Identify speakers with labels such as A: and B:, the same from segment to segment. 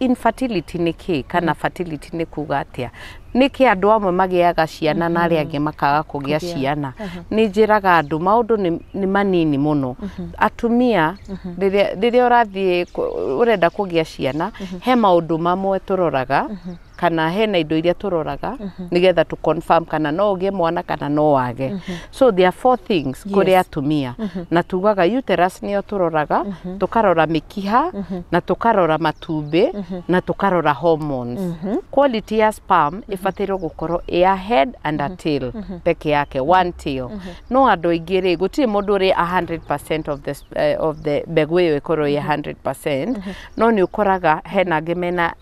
A: Infertility nĩ kĩ kana fertility nĩ kuga atĩa? Nĩkĩ andũ amwe magĩaga ciana na arĩa angĩ makaga kũgĩa ciana? Nĩ njĩraga andũ maũndũ nĩ manini mũno. Atumia rĩrĩa ũrathiĩ ũrenda kũgĩa ciana, he maũndũ mamwe tũroraga kana hena indo iria tũroraga nĩgetha tũ confirm kana no ũgĩe mwana kana no wage. So there are four things kũrĩ atumia, na tugaga uterus nĩyo tũroraga, tũkarora mĩkiha, na tũkarora matumbĩ, na tũkarora hormones. Quality ya sperm ĩbatairwo gũkorwo ĩ a head and a tail peke yake, one tail. No andũ aingĩ rĩ, gũtirĩ mũndũ ũrĩ 100% of the mbegũ ĩyo ĩkorwo ĩ 100%, no nĩ ũkoraga hena angĩ mena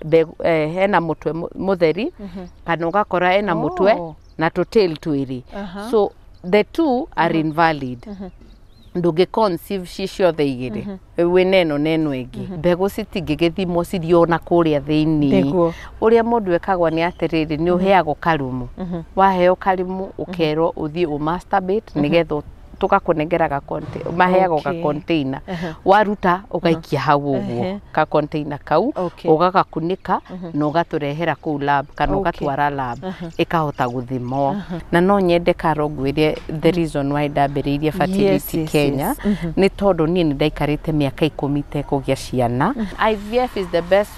A: hena mũtwe mũtheri, kana ũgakora ena mũtwe na tũtail twĩrĩ. So the two are invalid. Ndũngĩ conceive ci ciothe igĩrĩ, wĩna ĩno na ĩno ĩngĩ. Mbegũ citingĩgĩthimwo cirĩ ona kũrĩa thĩiniĩ. Ũrĩa mũndũ ekagwo nĩ atĩrĩrĩ, nĩ ũheagwo karumu. Waheo karumu ũkerwo ũthiĩ ũmasturbate nĩgetha tũgakũnengera maheagwo ga container. Waruta ũgaikia hau ũguo ka container kau, ũgagakunĩka na ũgatũrehera kũu lab kana ũgatwara lab ĩkahota gũthimwo. Na no nyende Caro ngwĩre the reason why ndambĩrĩirie Fertility Kenya nĩ tondũ niĩ nĩ ndaikarĩte mĩaka 10 itekũgĩa ciana. IVF is the best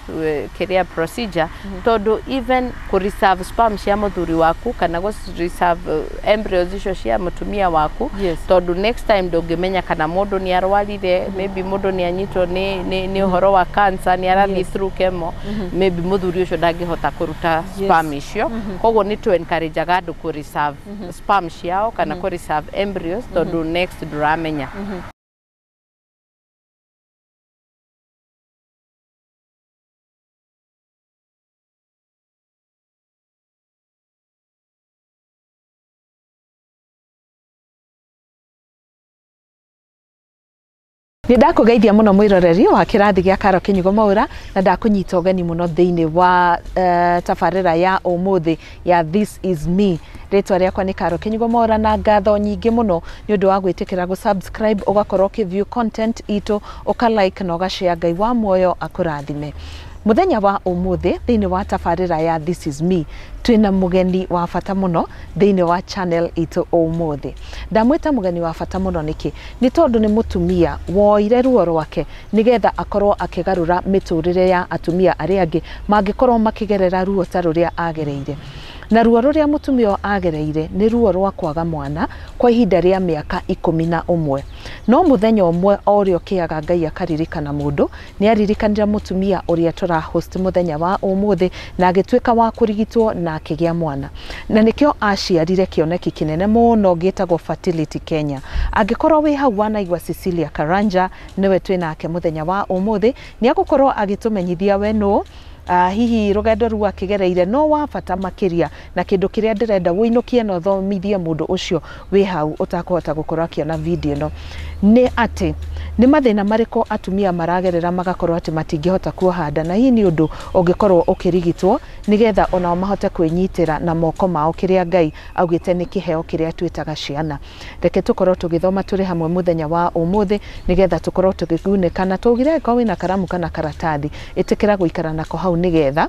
A: kĩrĩa procedure, tondũ even kũ reserve sperm cia mũthuri waku kana gũ reserve embryos icio cia mũtumia waku, tondũ next time ndũngĩmenya kana mũndũ nĩ arwarire, maybe mũndũ nĩ anyitwo nĩ ũhoro wa cancer, nĩ arathiĩ through chemo, maybe mũthuri ũcio ndangĩhota kũruta sperm icio. Koguo nĩ tũ encourageaga andũ kũ reserve sperm ciao kana kũ reserve embryos, tondũ next ndũramenya.
B: Nĩ ndakũgeithia mũno mwĩroreri wa kĩrathi gĩa Caro Kĩnyugo Mwaura, na ndakũnyita ũgeni mũno thĩinĩ wa tabarĩra ya ũmũthĩ ya This Is Me. Rĩtwa rĩakwa nĩ Caro Kĩnyugo Mwaura, na ngatho nyingĩ mũno nĩ ũndũ wa gwĩtĩkĩra gũ subscribe, ũgakorwo ũkĩ view content itũ, ũka like na ũga share. Ngai wa muoyo akũrathime. Mũthenya wa ũmũthĩ thĩinĩ wa tabarĩra ya This Is Me twĩna mũgeni wa bata mũno thĩinĩ wa channel itũ ũmũthĩ. Ndamwĩta mũgeni wa bata mũno nĩkĩ? Nĩ tondũ nĩ mũtumia woire ruo rwake nĩgetha akorwo akĩgarũra mĩtũrĩre ya atumia arĩa angĩ mangĩkorwo makĩgerera ruo ta rũrĩa agereire. Na ruo rũrĩa mũtumia agereire nĩ ruo rwa kwaga mwana kwa ihinda rĩa mĩaka 11. No mũthenya ũmwe o ũrĩa ũkĩaga Ngai akaririkana mũndũ, nĩ aririkanire mũtumia ũrĩa tũra host mũthenya wa ũmũthĩ, na agĩtuĩka wa kũrigitwo na akĩgĩa mwana. Na nĩkĩo aciarire kĩoneki kĩnene mũno gĩtagwo Fertility Kenya. Angĩkorwo wĩ hau wanaigua Cecilia Karanja, nĩwe twĩ nake mũthenya wa ũmũthĩ, nĩ agũkorwo agĩtũmenyithia we nũ, hihi rũgendo rũu akĩgereire no wa bata makĩria, na kĩndũ kĩrĩa ndĩrenda wũinũkie na ũthomithie mũndũ ũcio wĩ hau ũtakũhota gũkorwo akĩona video ĩno nĩ atĩ nĩ mathĩna marĩkũ atumia maragerera magakorwo atĩ matingĩhota kuoha nda, na hihi nĩ ũndũ ũngĩkorwo ũkĩrigitwo nĩgetha onao mahote kwĩnyitĩra na moko mao kĩrĩa Ngai augĩte nĩ kĩheo kĩrĩa twĩtaga ciana. Reke tũkorwo tũgĩthoma tũrĩ hamwe mũthenya wa ũmũthĩ nĩgetha tũkorwo tũkĩgunĩka, na tũgire angĩkorwo wĩna karamu kana karatathi ĩtĩkĩra gũikara nako hau nĩgetha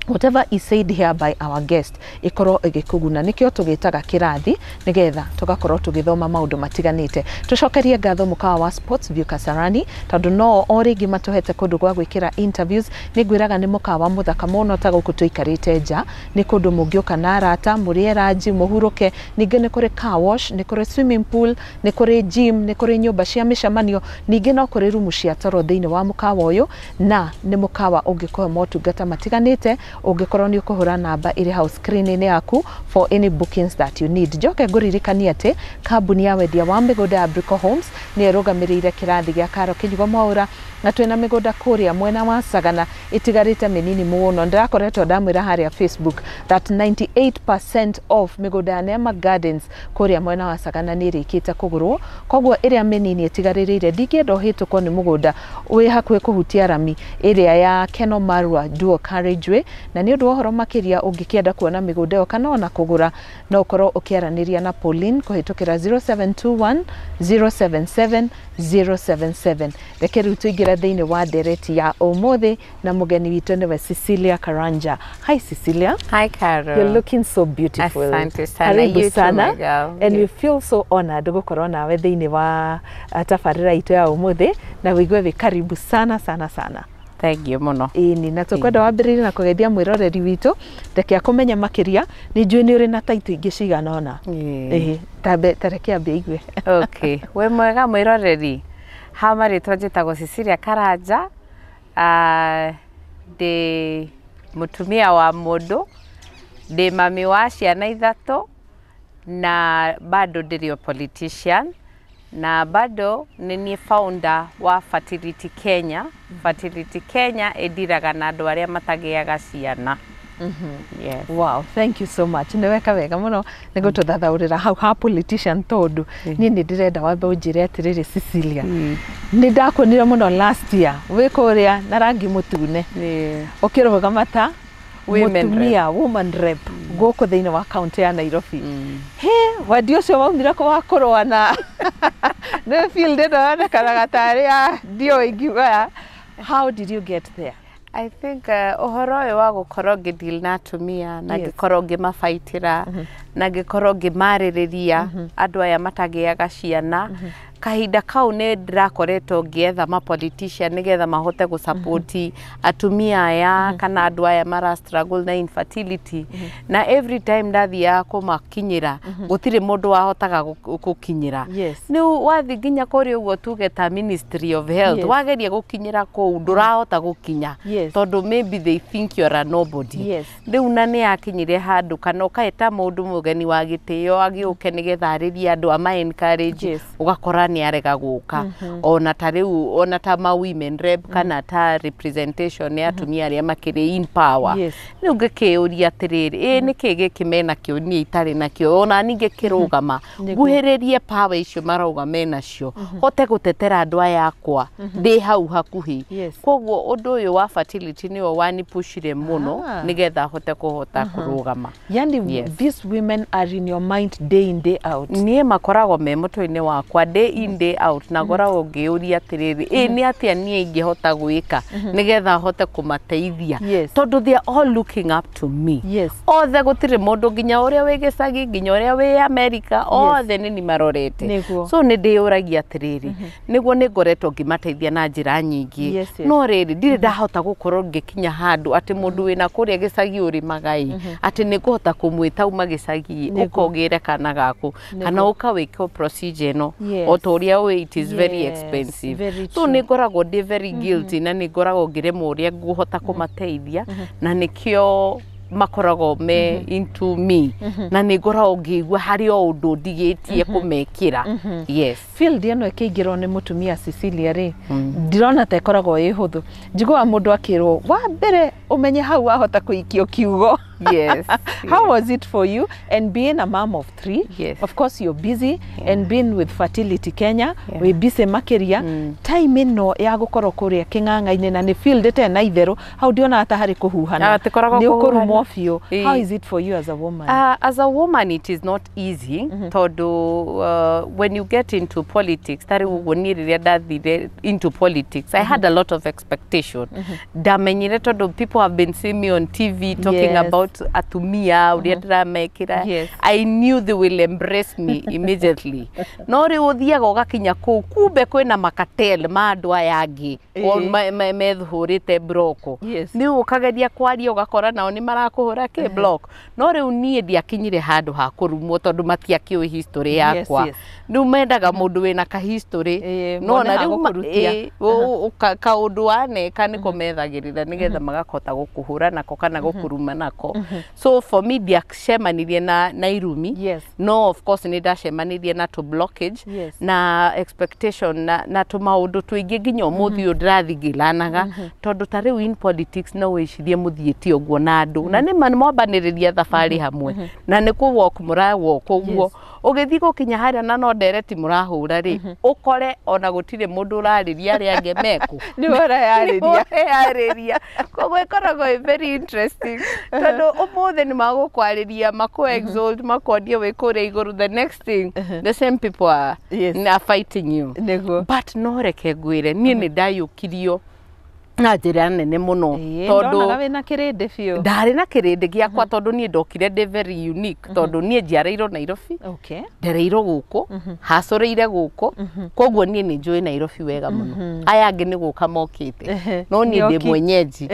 B: whatever is said here by our guest ikorwo ĩgĩkũguna. Nĩkĩo tũgĩtaga kĩrathi nĩgetha tũgakorwo tũgĩthoma maũndũ matiganĩte. Tũcokerie ngatho mũkawa wa Sports View Kasarani, tondũ no o rĩngĩ matũhete kũndũ gwa gwĩkĩra interviews. Nĩ ngwĩraga nĩ mũkawa mũthaka mũno ta gũkũ tũikarĩte nja, nĩ kũndũ mũngĩũka na arata mũrĩe ranji mũhurũke. Ningĩ nĩ kũrĩ car wash, nĩ kũrĩ swimming pool, nĩ kũrĩ gym, nĩ kũrĩ nyũmba cia mĩcemanio, ningĩ no kũrĩ rumu cia toro thĩinĩ wa mũkawa ũyũ, na nĩ mũkawa ũngĩkũhe motungata matiganĩte ũngĩkorwo nĩ ũkũhũra namba ĩrĩ hau screen-inĩ yaku for any bookings that you need. Njoke ngũririkanie atĩ kambuni ya wendia wa mĩgũnda ya Brico Homes nĩ ĩrũgamĩrĩire kĩrathi gĩa Caro Kĩnyugo Mwaura, na twĩna mĩgũnda kũrĩa mwena wa Sagana ĩtigarĩte mĩnini mũno. Ndĩrakoretwo ndamwĩra harĩa Facebook that 98% of mĩgũnda ya Neema Gardens kũrĩa mwena wa Sagana nĩ ĩrĩkĩte kũgũrwo, koguo ĩrĩa mĩnini ĩtigarĩrĩire ndingĩenda ũhĩtũkwo nĩ mũgũnda wĩ hakuhĩ kũhutia rami ĩrĩa ya Keno Marua Dual Carriageway. Na nĩ ũndũ wa ũhoro makĩria ũngĩkĩenda kuona mĩgũnda ĩyo kana ona kũgũra, no ũkorwo ũkĩaranĩria na Pauline kũhĩtũkĩra 0721 077 077. Reke rĩu tũingĩre thĩinĩ wa ndereti ya ũmũthĩ, na mũgeni witũ nĩwe Cecilia Karanja. Hi Cecilia.
A: Hi Carol.
B: You're looking so beautiful.
A: Asante sana.
B: Karibu
A: You too,
B: sana.
A: my girl.
B: And we feel so honored gũkorwo nawe thĩinĩ wa tabarĩra itũ ya ũmũthĩ, na wĩigue wĩ karibu sana sana sana.
A: Thank you mũno.
B: Ĩni, na tũkwenda wambĩrĩrie na kũgeithia mwĩroreri witũ, reke akũmenye makĩria. Nĩ njũĩ nĩ ũrĩ na taitũ ingĩ cigana ũna.
A: Ĩĩ.
B: Ĩĩ, tambe ta reke ambe aigue.
A: Okay, wĩ mwega mwĩroreri. Ha marĩtwa njĩtagwo Cecilia Karanja. Ndĩ mũtumia wa mũndũ, ndĩ mami wa ciana 3, na bado ndĩrĩ o politician, na bado nĩ niĩ founder wa Fertility Kenya. Fertility Kenya ĩndiraga na andũ arĩa matagĩaga ciana. Yes.
B: Wow, thank you so much. Nĩ weka wega mũno nĩ gũtũthathaũrĩra hau ha politician, tondũ niĩ nĩ ndĩrenda wambe ũnjĩre atĩrĩrĩ Cecilia, nĩ ndakuonire mũno last year wĩ kũrĩa na rangi mũtune ũkĩrũgama ta
A: Women
B: mũtumia woman rep gũkũ thĩinĩ wa kaunti ya Nairobi. He wendi ũcio waumire kũ wa kũrũa na nĩ field ĩno yonekanaga tarĩ ya ndiũĩ ingiuga ya? How did you get there?
A: I think ũhoro ũyũ wa gũkorwo ngĩdeal na atumia na ngĩkorwo ngĩmabaitĩra na ngĩkorwo ngĩmarĩrĩria andũ aya matagĩaga ciana, kahinda kau nĩ ndĩrakoretwo ngĩetha ma politician nĩgetha mahote gũsupport atumia aya kana andũ aya mara struggle na infertility, na every time ndathiaga kũmakinyĩra gũtirĩ mũndũ wahotaga gũkinyĩra. Rĩu wathiĩ nginya kũrĩa ũguo tuge ta Ministry of Health, wageria gũkinyĩra kũu ndũrahota gũkinya tondũ maybe they think you're a nobody. Rĩu na nĩ yakinyire handũ kana ũkaĩta mũndũ mũgeni wa gĩtĩo agĩũke nĩgetha arĩrie andũ ama encourage, ũgakora nĩ arega gũka. Ona ta rĩu ona ta ma women rep kana ta representation ya atumia arĩa makĩrĩ in power, rĩu ngĩkĩũria atĩrĩrĩ, ĩ nĩkĩ gĩkĩ menakĩo niĩ itarĩ nakĩo? Ona niĩ ngĩkĩrũgama nguhĩrĩrie power icio marauga menacio, hote gũtetera andũ aya akwa ndĩ hau hakuhĩ. Koguo ũndũ ũyũ wa fertility nĩwo wanipushire mũno nĩgetha hote kũhota kũrũgama.
B: Yani these women are in your mind day in, day out.
A: Niĩ makoragwo me mũtwe-inĩ wakwa day in, day out, na ngoragwo ngĩũria atĩrĩrĩ, ĩ nĩ atĩa niĩ ingĩhota gwĩka nĩgetha hote kũmateithia? Tondũ they are all looking up to me. Othe gũtirĩ mũndũ, nginya ũrĩa wĩ gĩcagi, nginya ũrĩa wĩ America, othe nĩ ni marorete. So nĩ ndĩyũragia atĩrĩrĩ, nĩguo nĩ ngoretwo ngĩmateithia na njĩra nyingĩ, no rĩrĩ ndirĩ ndahota gũkorwo ngĩkinya handũ atĩ mũndũ wĩna kũrĩa gĩcagi ũrĩmaga ĩ atĩ nĩ ngũhota kũmwĩta uma gĩcagi, ũkogĩre kana gaku kana ũka wĩke procedure ĩno, o ta ũrĩa ũĩ it is very expensive.
B: Very
A: So
B: true.
A: nĩ ngoragwo ndĩ very guilty na nĩ ngoragwo ngĩremwo ũrĩa ngũhota kũmateithia, na nĩkĩo makoragwo me into me, na nĩ ngoragwo ngĩigua harĩ o ũndũ ndigĩtie kũmekĩra. Yes.
B: Field ĩno ĩkĩingĩrwo nĩ mũtumia Cecilia rĩ, ndirona ta ĩkoragwo ĩ hũthũ. Njiguaga mũndũ akĩrwo wa mbere ũmenye hau wahota kũikio kiugo. How was it for you, and being a mom of three, of course you're busy, and being with Fertility Kenya, wĩ busy makĩria, time ĩno ya gũkorwo kũrĩa kĩng'ang'a-inĩ, na nĩ field ĩtarĩ na itherũ, hau ndionaga ta harĩ kũhuhana,
A: Ah, tikoragwo
B: nĩ ũkũrumwo
A: kũhuhana.
B: biũ. How is it for you as a woman?
A: As a woman it is not easy, tondũ when you get into politics, tarĩ ũguo niĩ rĩrĩa ndathire into politics, I had a lot of expectation. Ndamenyire tondũ people have been seeing me on TV talking about atumia ũrĩa ndĩramekĩra. I knew they will embrace me immediately, no rĩu ũthiaga ũgakinya kũu, kumbe kwĩna makatel ma andũ aya angĩ methũrĩte broko. Rĩu ũkageria kwaria ũgakora nao nĩ marakũhũra kĩ block. No rĩu niĩ ndiakinyire handũ ha kũrumwo tondũ matiakĩũĩ history yakwa. Rĩu mendaga mũndũ wĩna ka history. No
B: mone
A: na
B: ha
A: rĩu
B: gũkũrutia.
A: Kaũndũ waneka nĩko methagĩrĩra nĩgetha magakota gũkũhũra nako kana gũkũruma nako. So for me ndiacemanirie na irumi. No of course nĩ ndacemanirie na tũ blockage na expectation na tũmaũndũ tũingĩ, nginya ũmũthĩ ũyũ ndĩrathiĩ ngĩlanaga, tondũ ta rĩu in politics no wĩcirie mũthiĩte ũguo na andũ na nĩ ma mwambanĩrĩria thabarĩ hamwe na nĩ kũ walk mũra walk ũguo. Ũgĩthiĩ gũkinya harĩa na no ndereti mũrahũra rĩ, ũkore ona gũtirĩ mũndũ ũrarĩria arĩa angĩ meku.
B: Nĩwe ũreyarĩria.
A: Nĩwe ũreyarĩria. Koguo ĩkoragwo ĩ very interesting, tondũ ũmũthĩ nĩ magũkwarĩria, makũ exalt, makuonie wĩ kũrĩa igũrũ, the next thing the same people are, are fighting you. But no reke ngwĩre, niĩ nĩ ndayũkirio na njĩra nene mũno.
B: Tondũ
A: tondũ
B: wĩna kĩrĩndĩ biũ.
A: Ndarĩ na kĩrĩndĩ gĩakwa, tondũ niĩ ndokire ndĩ very unique, tondũ niĩ njiarĩirwo Nairobi, ndereirwo gũkũ, hacũrĩire gũkũ, koguo niĩ nĩ njũĩ Nairobi wega mũno. Aya angĩ nĩ gũka mokĩte, no niĩ ndĩ
B: Nĩoki.
A: mwenyeji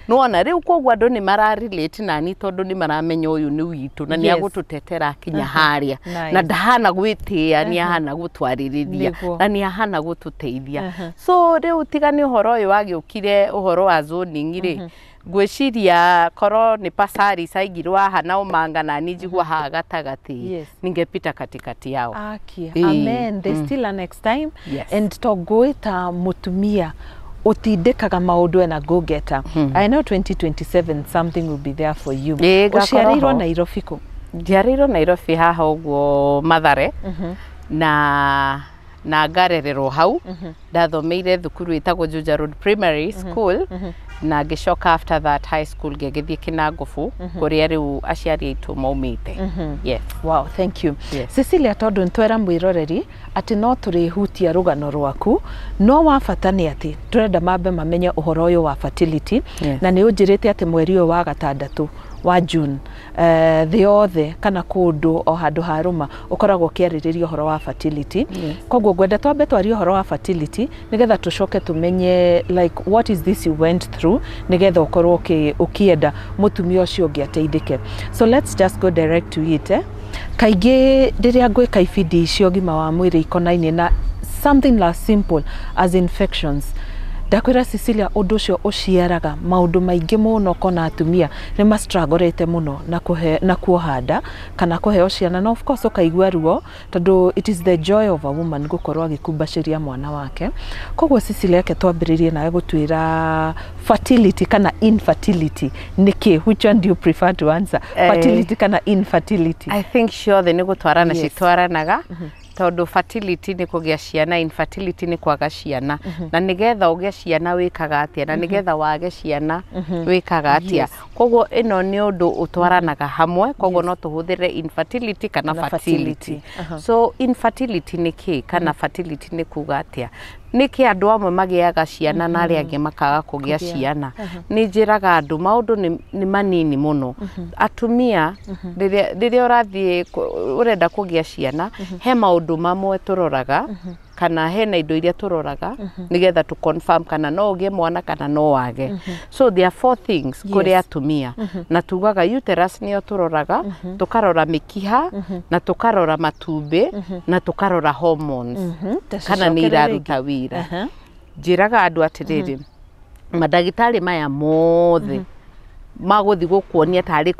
A: nĩwona rĩu. Koguo andũ nĩ mararelate nani, tondũ nĩ maramenya ũyũ nĩ witũ na nĩ agũtũtetera kinya harĩa. Na ndahana gwĩtĩĩa, nĩ ahana gũtwarĩrĩria na nĩ ahana gũtũteithia. So rĩu tiga nĩ ũhoro ũyũ wagĩũkire, ũhoro wa zoning rĩ, ngwĩciria korwo nĩ Passaris aigirwo haha na Omanga na niĩ njigua haha gatagatĩ, ningepita katikati yao.
B: Aki,
A: Ĩĩ.
B: amen. There's still a next time.
A: Yes.
B: And to ngwĩta mũtumia ũtindĩkaga maũndũ ena go getter. I know 2027 something will be there for you.
A: Ĩĩ, ngakorwo
B: Ũciarĩirwo
A: ho.
B: Nairobi kũ?
A: Njiarĩirwo Nairobi haha ũguo Mathare, na ngarererwo hau. Ndathomeire thukuru ĩtagwo Juja Road Primary School, na ngĩcoka after that high school ngĩgĩthiĩ Kinangofu, kũrĩa rĩu aciari aitũ maumĩte. Yes.
B: Wow, thank you.
A: Yes.
B: Cecilia, tondũ nĩtwera mwĩroreri atĩ no tũrĩhutia rũgano rwaku, no wa bata nĩ atĩ tũrenda mambe mamenye ũhoro ũyũ wa fertility. Na nĩ ũnjĩrĩte atĩ mweri ũyũ wa gatandatũ wa June, thĩ yothe kana kũndũ o handũ ha rũma ũkoragwo ũkĩarĩrĩria ũhoro wa fertility. Koguo ngwenda twambe twarie ũhoro wa fertility, nĩgetha tũcoke tũmenye like what is this you went through, nĩgetha ũkorwo ũkĩenda mũtumia ũcio ũngĩ ateithĩke. So let's just go direct to it, eh? Kaingĩ rĩrĩa ngwĩka ibindi cia ũgima wa mwĩrĩ ikonainie na something as simple as infections, ndakwĩra Cecilia, ũndũ ũcio ũciaraga maũndũ maingĩ mũno. Kona atumia nĩ mastrugglete mũno na kũhe, na kuoha nda kana kũheo ciana, na of course ũkaigua ruo, tondũ it is the joy of a woman gũkorwo agĩkumbacĩria mwana wake. Koguo Cecilia, reke twambĩrĩrie nawe gũtwĩra fertility kana infertility nĩ kĩ. Which one do you prefer to answer? Fertility kana infertility?
A: I think ciothe nĩ gũtwarana citwaranaga, tondũ fertility nĩ kũgĩa ciana, infertility nĩ kwaga ciana. Na nĩgetha ũgĩe ciana wĩkaga atĩa? Na nĩgetha wage ciana wĩkaga atĩa? Koguo ĩno nĩ ũndũ ũtwaranaga hamwe, koguo no tũhũthĩre infertility kana
B: Kana
A: fertility.
B: Fertility.
A: So infertility nĩ kĩ kana fertility nĩ kuga atĩa? Nĩkĩ andũ amwe magĩaga ciana na arĩa angĩ makaga kũgĩa
B: Kũgĩa.
A: ciana? Nĩ njĩraga andũ maũndũ nĩ manini mũno. Atumia, rĩrĩa ũrathiĩ ũrenda kũgĩa ciana, he maũndũ mamwe tũroraga, kana hena indo iria tũroraga nĩgetha tũ confirm kana no ũgĩe mwana kana no wage. So there are four things kũrĩ atumia, na tugaga uterus nĩyo tũroraga, tũkarora mĩkiha, na tũkarora matumbĩ, na tũkarora hormones kana nĩ
B: Tacicokere
A: iraruta
B: rĩngĩ.
A: wĩra. Njĩraga andũ atĩrĩrĩ, mandagĩtarĩ maya mothe magũthiĩ gũkuonia tarĩ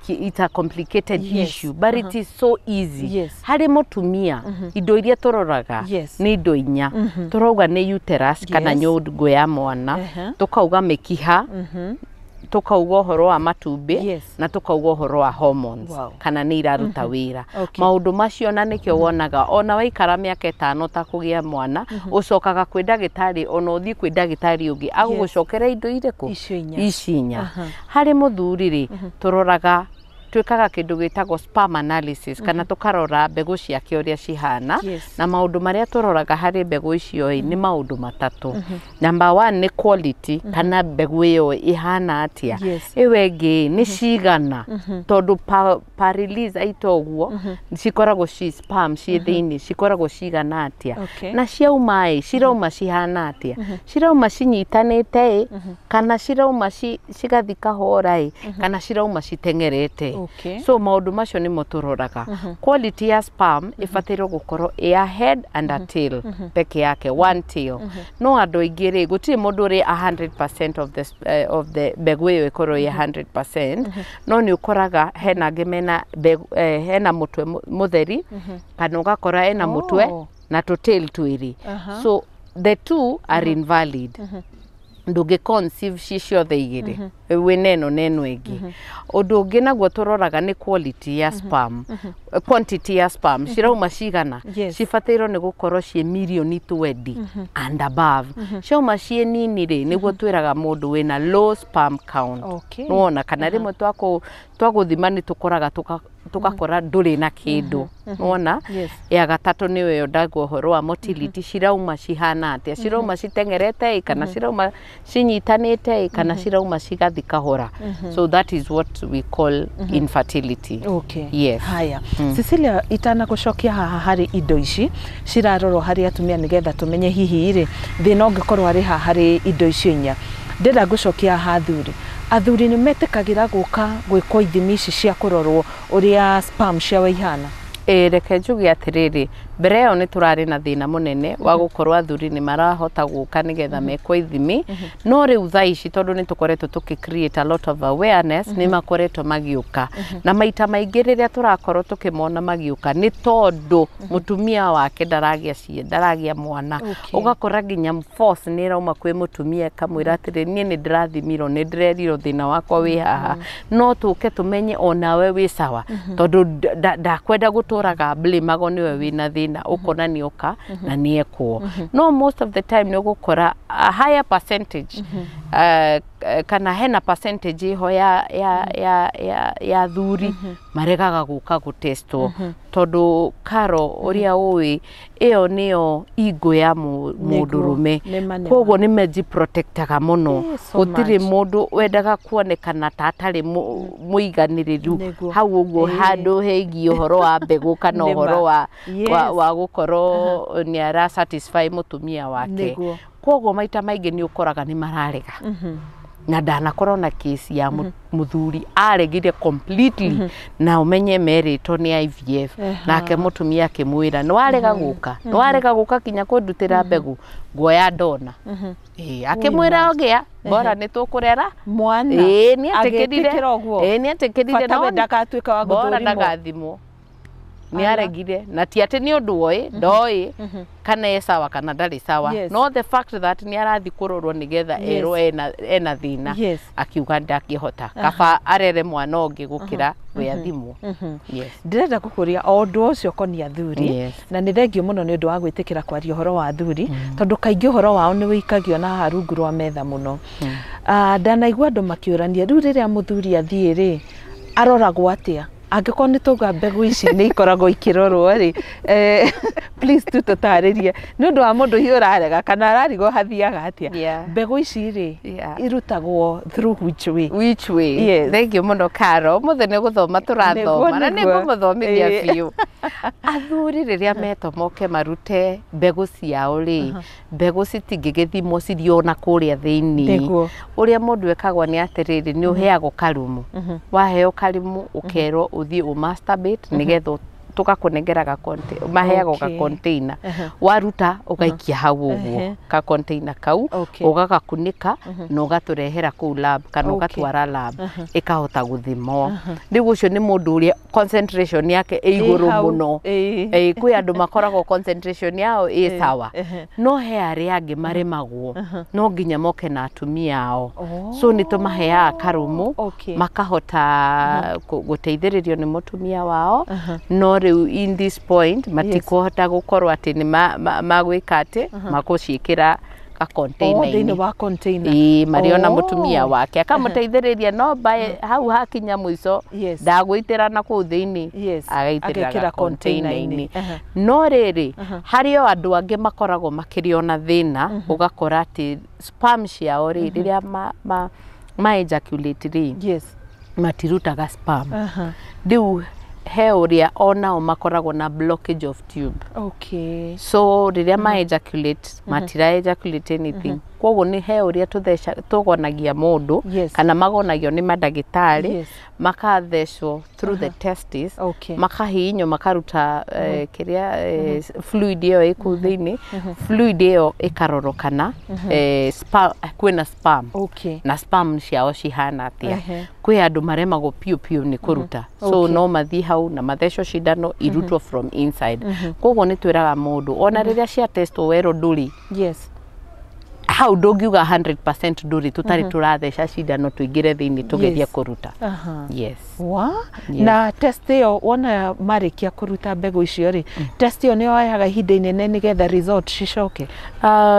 A: it's a complicated issue, but it is so easy. Harĩ mũtumia, indo iria tũroraga nĩ indo inya. Tũrauga nĩ uterus kana nyũngũ ya mwana, tũkauga mĩkiha, tũkauga ũhoro wa matumbĩ, na tũkauga ũhoro wa hormones kana nĩ iraruta wĩra. Maũndũ macio, na nĩkĩo wonaga ona waikara mĩaka 5 ta kũgĩa mwana, ũcokaga kwĩ ndagĩtarĩ, ona ũthiĩ kwĩ ndagĩtarĩ ũngĩ agũgũcokera indo irĩkũ?
B: Icio inya.
A: Ici inya. Harĩ mũthuri rĩ, tũroraga, twĩkaga kĩndũ gĩtagwo sperm analysis, kana tũkarora mbegũ ciake ũrĩa cihana. Na maũndũ marĩa tũroraga harĩ mbegũ icio ĩ, nĩ maũndũ matatũ. Number one nĩ quality, kana mbegũ ĩyo ĩhana atĩa. Ĩyo ĩngĩ nĩ cigana, tondũ pa release aita ũguo cikoragwo ci sperm ciĩ thĩinĩ cikoragwo cigana atĩa. Na ciauma ĩ, cirauma cihana atĩa? Cirauma cinyitanĩte ĩ, kana cirauma cigathi kahora ĩ, kana cirauma citeng'erete? So maũndũ macio nĩmo tũroraga. Quality ya sperm ĩbatairwo gũkorwo ĩ a head and a tail peke yake, one tail. No andũ aingĩ rĩ, gũtirĩ mũndũ ũrĩ 100% of the mbegũ ĩyo ĩkorwo ĩ 100%, no nĩ ũkoraga hena angĩ mena mbegũ, hena mũtwe mũtheri, kana ũgakora ena mũtwe na tũ tail twĩrĩ. So the two are invalid. Ndũngĩ conceive ci ciothe igĩrĩ, wĩna ĩno na ĩno ĩngĩ. Ũndũ ũngĩ naguo tũroraga nĩ quality ya sperm, quantity ya sperm, cirauma cigana. Cibatairwo nĩ gũkorwo ciĩ mirioni 20 and above. Ciauma ciĩ nini rĩ, nĩguo twĩraga mũndũ wĩna low sperm count. Nĩwona kana rĩmwe twagũthima nĩ tũkoraga tũgakora ndũrĩ na kĩndũ, nĩwona?
B: Yes.
A: Ya gatatũ nĩyo ĩyo ndagwo ũhoro wa motility, cirauma cihana atĩa, cirauma citeng'erete ĩ, kana cirauma cinyitanĩte ĩ, kana cirauma cigathi kahora. So that is what we call infertility. Yes.
B: Haya, Cecilia, itanagũcokia haha harĩ indo ici cirarorwo harĩ atumia nĩgetha tũmenye hihi rĩ thĩna ũngĩkorwo arĩ haha harĩ indo icio inya, ndĩrenda ngũcokia haha athuri. Athuri nĩ metĩkagĩra gũka gwĩkwo ithimi ici cia kũrorwo ũrĩa sperm ciao ihana?
A: Ĩ, reke njuge atĩrĩrĩ, mbere ĩyo nĩ tũrarĩ na thĩna mũnene wa gũkorwo athuri nĩ marahota gũka nĩgetha mekwo ithimi, no rĩu thaa ici tondũ nĩ tũkoretwo tũkĩ create a lot of awareness, nĩ makoretwo magĩũka. Na maita maingĩ rĩrĩa tũrakorwo tũkĩmona magĩũka nĩ tondũ mũtumia wake ndaragĩa ndaragĩa mwana. Ũgakora nginya force nĩ ĩrauma kwĩ mũtumia ĩkamwĩra atĩrĩ, niĩ nĩ ndĩrathimirwo, nĩ ndĩrerirwo thĩna wakwa wĩ haha, no tũke tũmenye onawe wĩ sawa, tondũ ndakwenda gũtũraga blame-agwo nĩwe wĩna thĩna. Ũkona nĩ oka na nĩ ekwo, no most of the time nĩ ũgũkora a higher percentage, kana hena percentage ĩho ya athuri maregaga gũka gũtestwo, tondũ karo ũrĩa ũĩ ĩyo nĩyo ingũ ya mũndũrũme.
B: Nĩma, nĩma.
A: Koguo nĩ meji protectaga mũno.
B: So
A: Gũtirĩ
B: much.
A: mũndũ wendaga kuonekana ta atarĩ mũiganĩrĩru hau ũguo handũ hegiĩ ũhoro wa mbegũ kana ũhoro wa gũkorwo nĩ ara satisfy mũtumia wake. Koguo maita maingĩ nĩ ũkoraga nĩ mararega, na ndanakorwo na kesi ya mũthuri aregire completely, na ũmenye merĩtwo nĩ IVF, nake mũtumia akĩmwĩra, nĩ warega gũka, nĩ warega gũka kinya kũndutĩra mbegũ, nguoya ndona. Ĩĩ, akĩmwĩra ogĩa bora nĩ tũkũrera
B: mwana.
A: Ĩĩ, nĩ etĩkĩrire.
B: Agĩtĩkĩra ũguo?
A: Ĩĩ, nĩ etĩkĩrire.
B: Bata
A: Na
B: we
A: wona-
B: ndagatuĩka wa
A: bora
B: gũthũrimwo.
A: ndagathimwo, nĩ aregire, na ti atĩ nĩ ũndũ oĩ ndoĩ kana e sawa kana ndarĩ sawa, no the fact that nĩ arathi kũrorwo nĩgetha erwo ena thĩna, akiuga ndangĩhota, kaba arere mwana ũngĩ gũkĩra we athimwo. Yes.
B: Ndĩrenda gũkũria o ũndũ ũcio ũkoniĩ athuri. Na nĩ thengio mũno nĩ ũndũ wa gwĩtĩkĩra kwaria ũhoro wa athuri, tondũ kaingĩ ũhoro wao nĩ wĩikagio na haha rungu rwa metha mũno. Ndanaigua andũ makĩũrania, rĩu rĩrĩa mũthuri athiĩ rĩ, aroragwo atĩa? Angĩkorwo nĩ tauga mbegũ ici nĩ ikoragwo ikĩrorwo rĩ, please tu tũtarĩrie nĩ ũndũ wa mũndũ hihi ũrarega kana ararigwo hathiaga atĩa. Mbegũ ici rĩ, irutagwo through which way?
A: Which way?
B: Yes.
A: Thank you mũno, Caro. Ũmũthĩ nĩ gũthoma tũrathoma na nĩ ngũmũthomithia biũ. Athuri rĩrĩa metwo moke marute mbegũ ciao rĩ, mbegũ citingĩgĩthimwo cirĩ ona kũrĩa thĩinĩ. Ũrĩa mũndũ ekagwo nĩ atĩrĩrĩ, nĩ ũheagwo karumu. Waheo karumu ũkerwo ũthiĩ ũ masturbate nĩgetha tũgakũnengera maheagwo ga container, waruta ũgaikia hau ũguo ka container kau, ũgagakunĩka na ũgatũrehera kũu lab kana ũgatwara lab ĩkahota gũthimwo. Rĩu ũcio nĩ mũndũ ũrĩa concentration yake ĩ igũrũ
B: hau,
A: mũno. Ĩ, kwĩ andũ makoragwo concentration yao ĩ sawa, no he arĩa angĩ maremagwo, no nginya moke na atumia ao. So nĩ tũmaheaga karumu, makahota gũteithĩrĩrio nĩ mũtumia wao, no rĩu in this point matikũhota gũkorwo atĩ nĩ magwĩka atĩ makũciĩkĩra
B: Oh,
A: ga-container-inĩ.
B: Thĩinĩ wa container.
A: Ĩĩ, marĩ ona mũtumia wake akamũteithĩrĩria, no by hau hakinya mũico ndagũitĩra na kũu thĩinĩ, agaitĩra
B: Agekĩra
A: ga container-inĩ.
B: container-inĩ.
A: No rĩrĩ, harĩ o andũ angĩ makoragwo makĩrĩ ona thĩna, ũgakora atĩ sperm ciao rĩ, rĩrĩa ma ejaculate rĩ, matirutaga sperm. Rĩu he ũrĩa onao makoragwo na blockage of tube. So rĩrĩa ma ejaculate, matira ejaculate anything. Koguo nĩ he ũrĩa tũtheca tũgonagia mũndũ, kana magonagio nĩ mandagĩtarĩ, makathecwo through the testes, makahihinywo, makaruta kĩrĩa fluid ĩyo ĩ kũu thĩinĩ. Fluid ĩyo ĩkarorwo kana kwĩna sperm na sperm ciao cihana atĩa. Kwĩ andũ maremagwo piũ piũ nĩ kũruta, so no mathiĩ hau na mathecwo cindano irutwo from inside. Koguo nĩ twĩraga mũndũ ona rĩrĩa cia testwo werwo ndũrĩ, Hau ndũngiuga 100% ndũrĩ, tũtarĩ tũratheca cindano tũingĩre thĩinĩ tũgerie kũruta. Yes.
B: Wa
A: Yes.
B: Na test ĩyo wona marĩkia kũruta mbegũ icio rĩ, test ĩyo nĩ yoyaga ihinda inene nĩgetha result cicoke?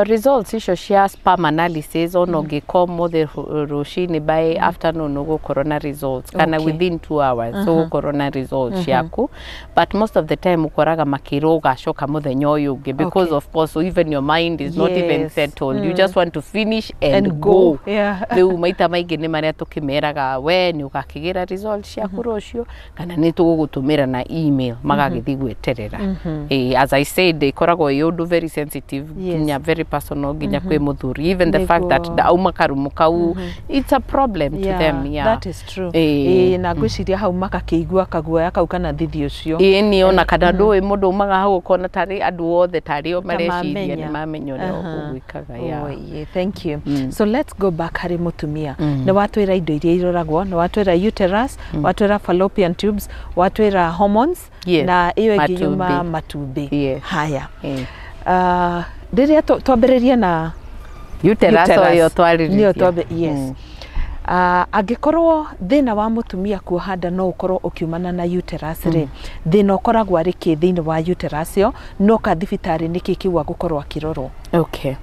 A: Results icio cia sperm analysis, ona ũngĩka ũmũthĩ rũcinĩ, by afternoon ũgũkorwo na results, kana within 2 hours ũgũkorwo na results ciaku. But most of the time ũkoraga makĩrwo ũgacoka mũthenya ũyũ ũngĩ, because of course even your mind is not even settled. You just want to finish and
B: And
A: go.
B: go.
A: Rĩu maita maingĩ nĩ marĩa tũkĩmeraga, we nĩ ũgakĩgĩra result ciaku rũciũ kana nĩ tũgũgũtũmĩra na email, magagĩthiĩ gweterera. As I said, ĩkoragwo ĩ ũndũ very sensitive, nginya very personal, nginya kwĩ mũthuri. Even the fact that auma karumu kau, it's a problem to them, yeah.
B: That is true.
A: Ĩĩ.
B: Ĩĩ, na ngwĩciria hau makakĩigua kaguoya kau kana thithi ũcio.
A: Ĩĩ, nĩ ona kana ndũĩ mũndũ umaga hau ũkona tarĩ andũ othe tarĩ o mareciria
B: mamenya.
A: Nĩ mamenya ũrĩa ũgwĩkaga, yeah.
B: Oh, yeah, thank you. So let's go back harĩ mũtumia. Nĩ watwĩra indo iria iroragwo, nĩ watwĩra uterus, watwĩra fallopian tubes, watwĩra hormones, na ĩyo ĩngĩ yuma
A: Matumbĩ.
B: Matumbĩ. Haya. Rĩrĩa twambĩrĩrie na
A: uterus o ĩyo twarĩrĩria.
B: Nĩyo yes. Angĩkorwo thĩna wa mũtumia kuoha nda no ũkorwo ũkiumana na uterus rĩ, thĩna ũkoragwo arĩ kĩ thĩinĩ wa uterus ĩyo? Noka thibitarĩ nĩkĩ kĩu agũkorwo akĩrorwo?
A: Okay.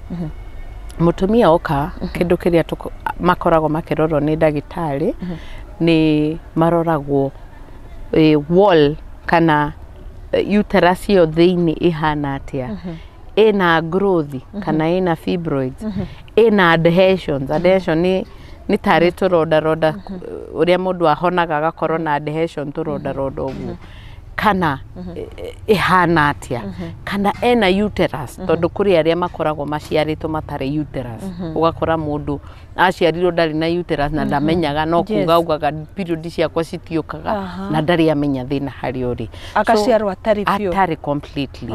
A: Mũtumia oka, kĩndũ kĩrĩa makoragwo makĩrorwo nĩ ndagĩtarĩ nĩ maroragwo wall kana uterus ĩyo thĩinĩ ĩhana atĩa, ĩna growth kana ĩna fibroids, ĩna adhesions. Adhesion nĩ tarĩ tũrondaronda ũrĩa mũndũ ahonaga agakorwo na adhesion, tũrondaronda ũguo, kana ĩhana atĩa, kana ena uterus, tondũ kũrĩ arĩa makoragwo maciarĩtwo matarĩ uterus. Ũgakora mũndũ aciarirwo ndarĩ na uterus na ndamenyaga, no kuga augaga, "Period ciakwa citiũkaga," na ndarĩ amenya thĩna harĩa ũrĩ.
B: Akaciarwo atarĩ biũ.
A: Atarĩ completely.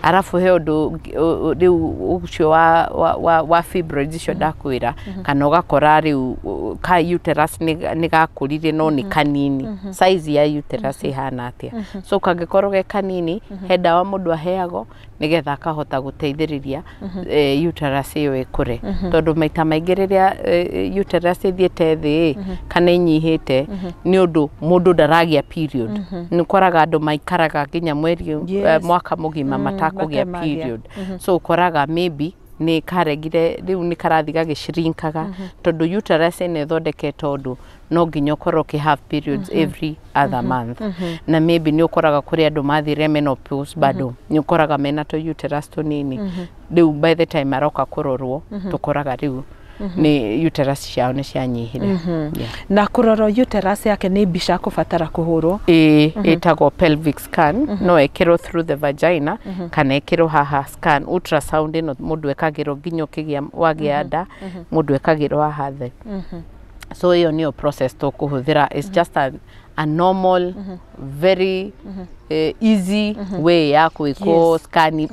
A: Arabu he ũndũ rĩu ũcio wa fibroids icio ndakwĩra, kana ũgakora rĩu ka uterus nĩ gakũrire no nĩ kanini. Size ya uterus ĩhana atĩa? So kangĩkorwo ge kanini, he ndawa mũndũ aheagwo nĩgetha akahota gũteithĩrĩria uterus ĩyo ĩkũre, tondũ maita maingĩ rĩrĩa uterus ĩthiĩte thĩ kana ĩnyihĩte, nĩ ũndũ mũndũ ndaragĩa period. Nĩ ũkoraga andũ maikaraga nginya mweri mwaka mũgima matakũgĩa
B: matemagĩa.
A: period. So ũkoraga maybe nĩ karegire, rĩu nĩ karathiĩ gagĩshrinkaga, tondũ uterus ĩno ĩthondeketwo ũndũ no nginya ũkorwo ũkĩ have periods every other month. Na maybe nĩ ũkoraga kũrĩ andũ mathire menopause, bado nĩ ũkoraga mena tũ uterus tũnini. Rĩu by the time aroka kũrorwo, tũkoraga rĩu nĩ uterus ciao nĩ cianyihire. Yeah.
B: Na kũrorwo uterus yake nĩ mbica kũbatara kũhũrwo?
A: Ĩĩ, ĩtagwo pelvic scan. No ĩkĩrwo through the vagina kana ĩkĩrwo haha, scan ultrasound ĩno mũndũ ekagĩrwo nginya ũkĩgĩa wagĩa nda, mũndũ ekagĩrwo haha thĩ. So ĩyo nĩyo process tũkũhũthĩra. It's just a normal, very easy way ya gwĩkwo scan.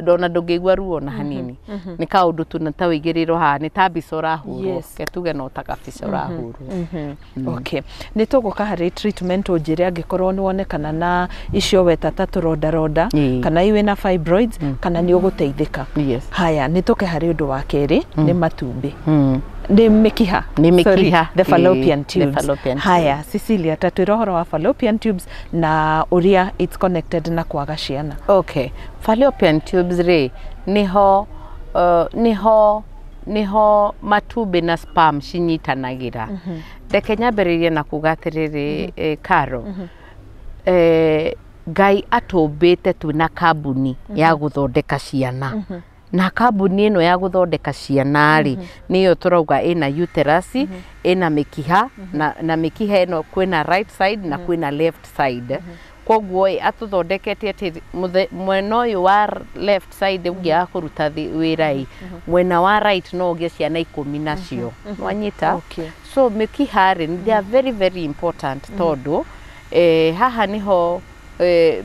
A: Ndona ndũngĩigua ruo na hanini, nĩ kaũndũ tu na ta wĩigĩrĩrwo haha, nĩ ta mbica ũrahũrwo. Ke tuge no ta kabica ũrahũrwo.
B: Okay, nĩ tũgũka harĩ treatment. Ũnjĩre angĩkorwo nĩ wonekana na icio weta ta tũrondaronda kana iwe na fibroids kana nĩ ũgũteithĩka. Haya, nĩ tũke harĩ ũndũ wa kerĩ, nĩ matumbĩ, nĩ mĩkiha.
A: Nĩ
B: Sorry,
A: mĩkiha,
B: the fallopian
A: ĩĩ, the
B: tubes.
A: Fallopian.
B: Haya, Cecilia, ta twĩra ũhoro wa fallopian tubes na ũrĩa it's connected na kwaga ciana.
A: Okay, fallopian tubes rĩ, nĩho matumbĩ na sperm cinyitanagĩra. Reke nyambĩrĩrie na kuga atĩrĩrĩ, Karo, Ngai atũmbĩte twĩna kambuni ya gũthondeka ciana, na kambuni ĩno ya gũthondeka ciana rĩ, nĩyo tũrauga ĩna uterus, ĩna mĩkiha, na mĩkiha ĩno kwĩna right side na kwĩna left side. Koguo ĩ atũthondekete atĩ mwena ũyũ wa left side ũngĩaga kũruta wĩra ĩ, mwena wa right no ũgĩe ciana 10 nacio. Nwanyita?
B: Okay.
A: So mĩkiha rĩ, they are very very important, tondũ haha nĩho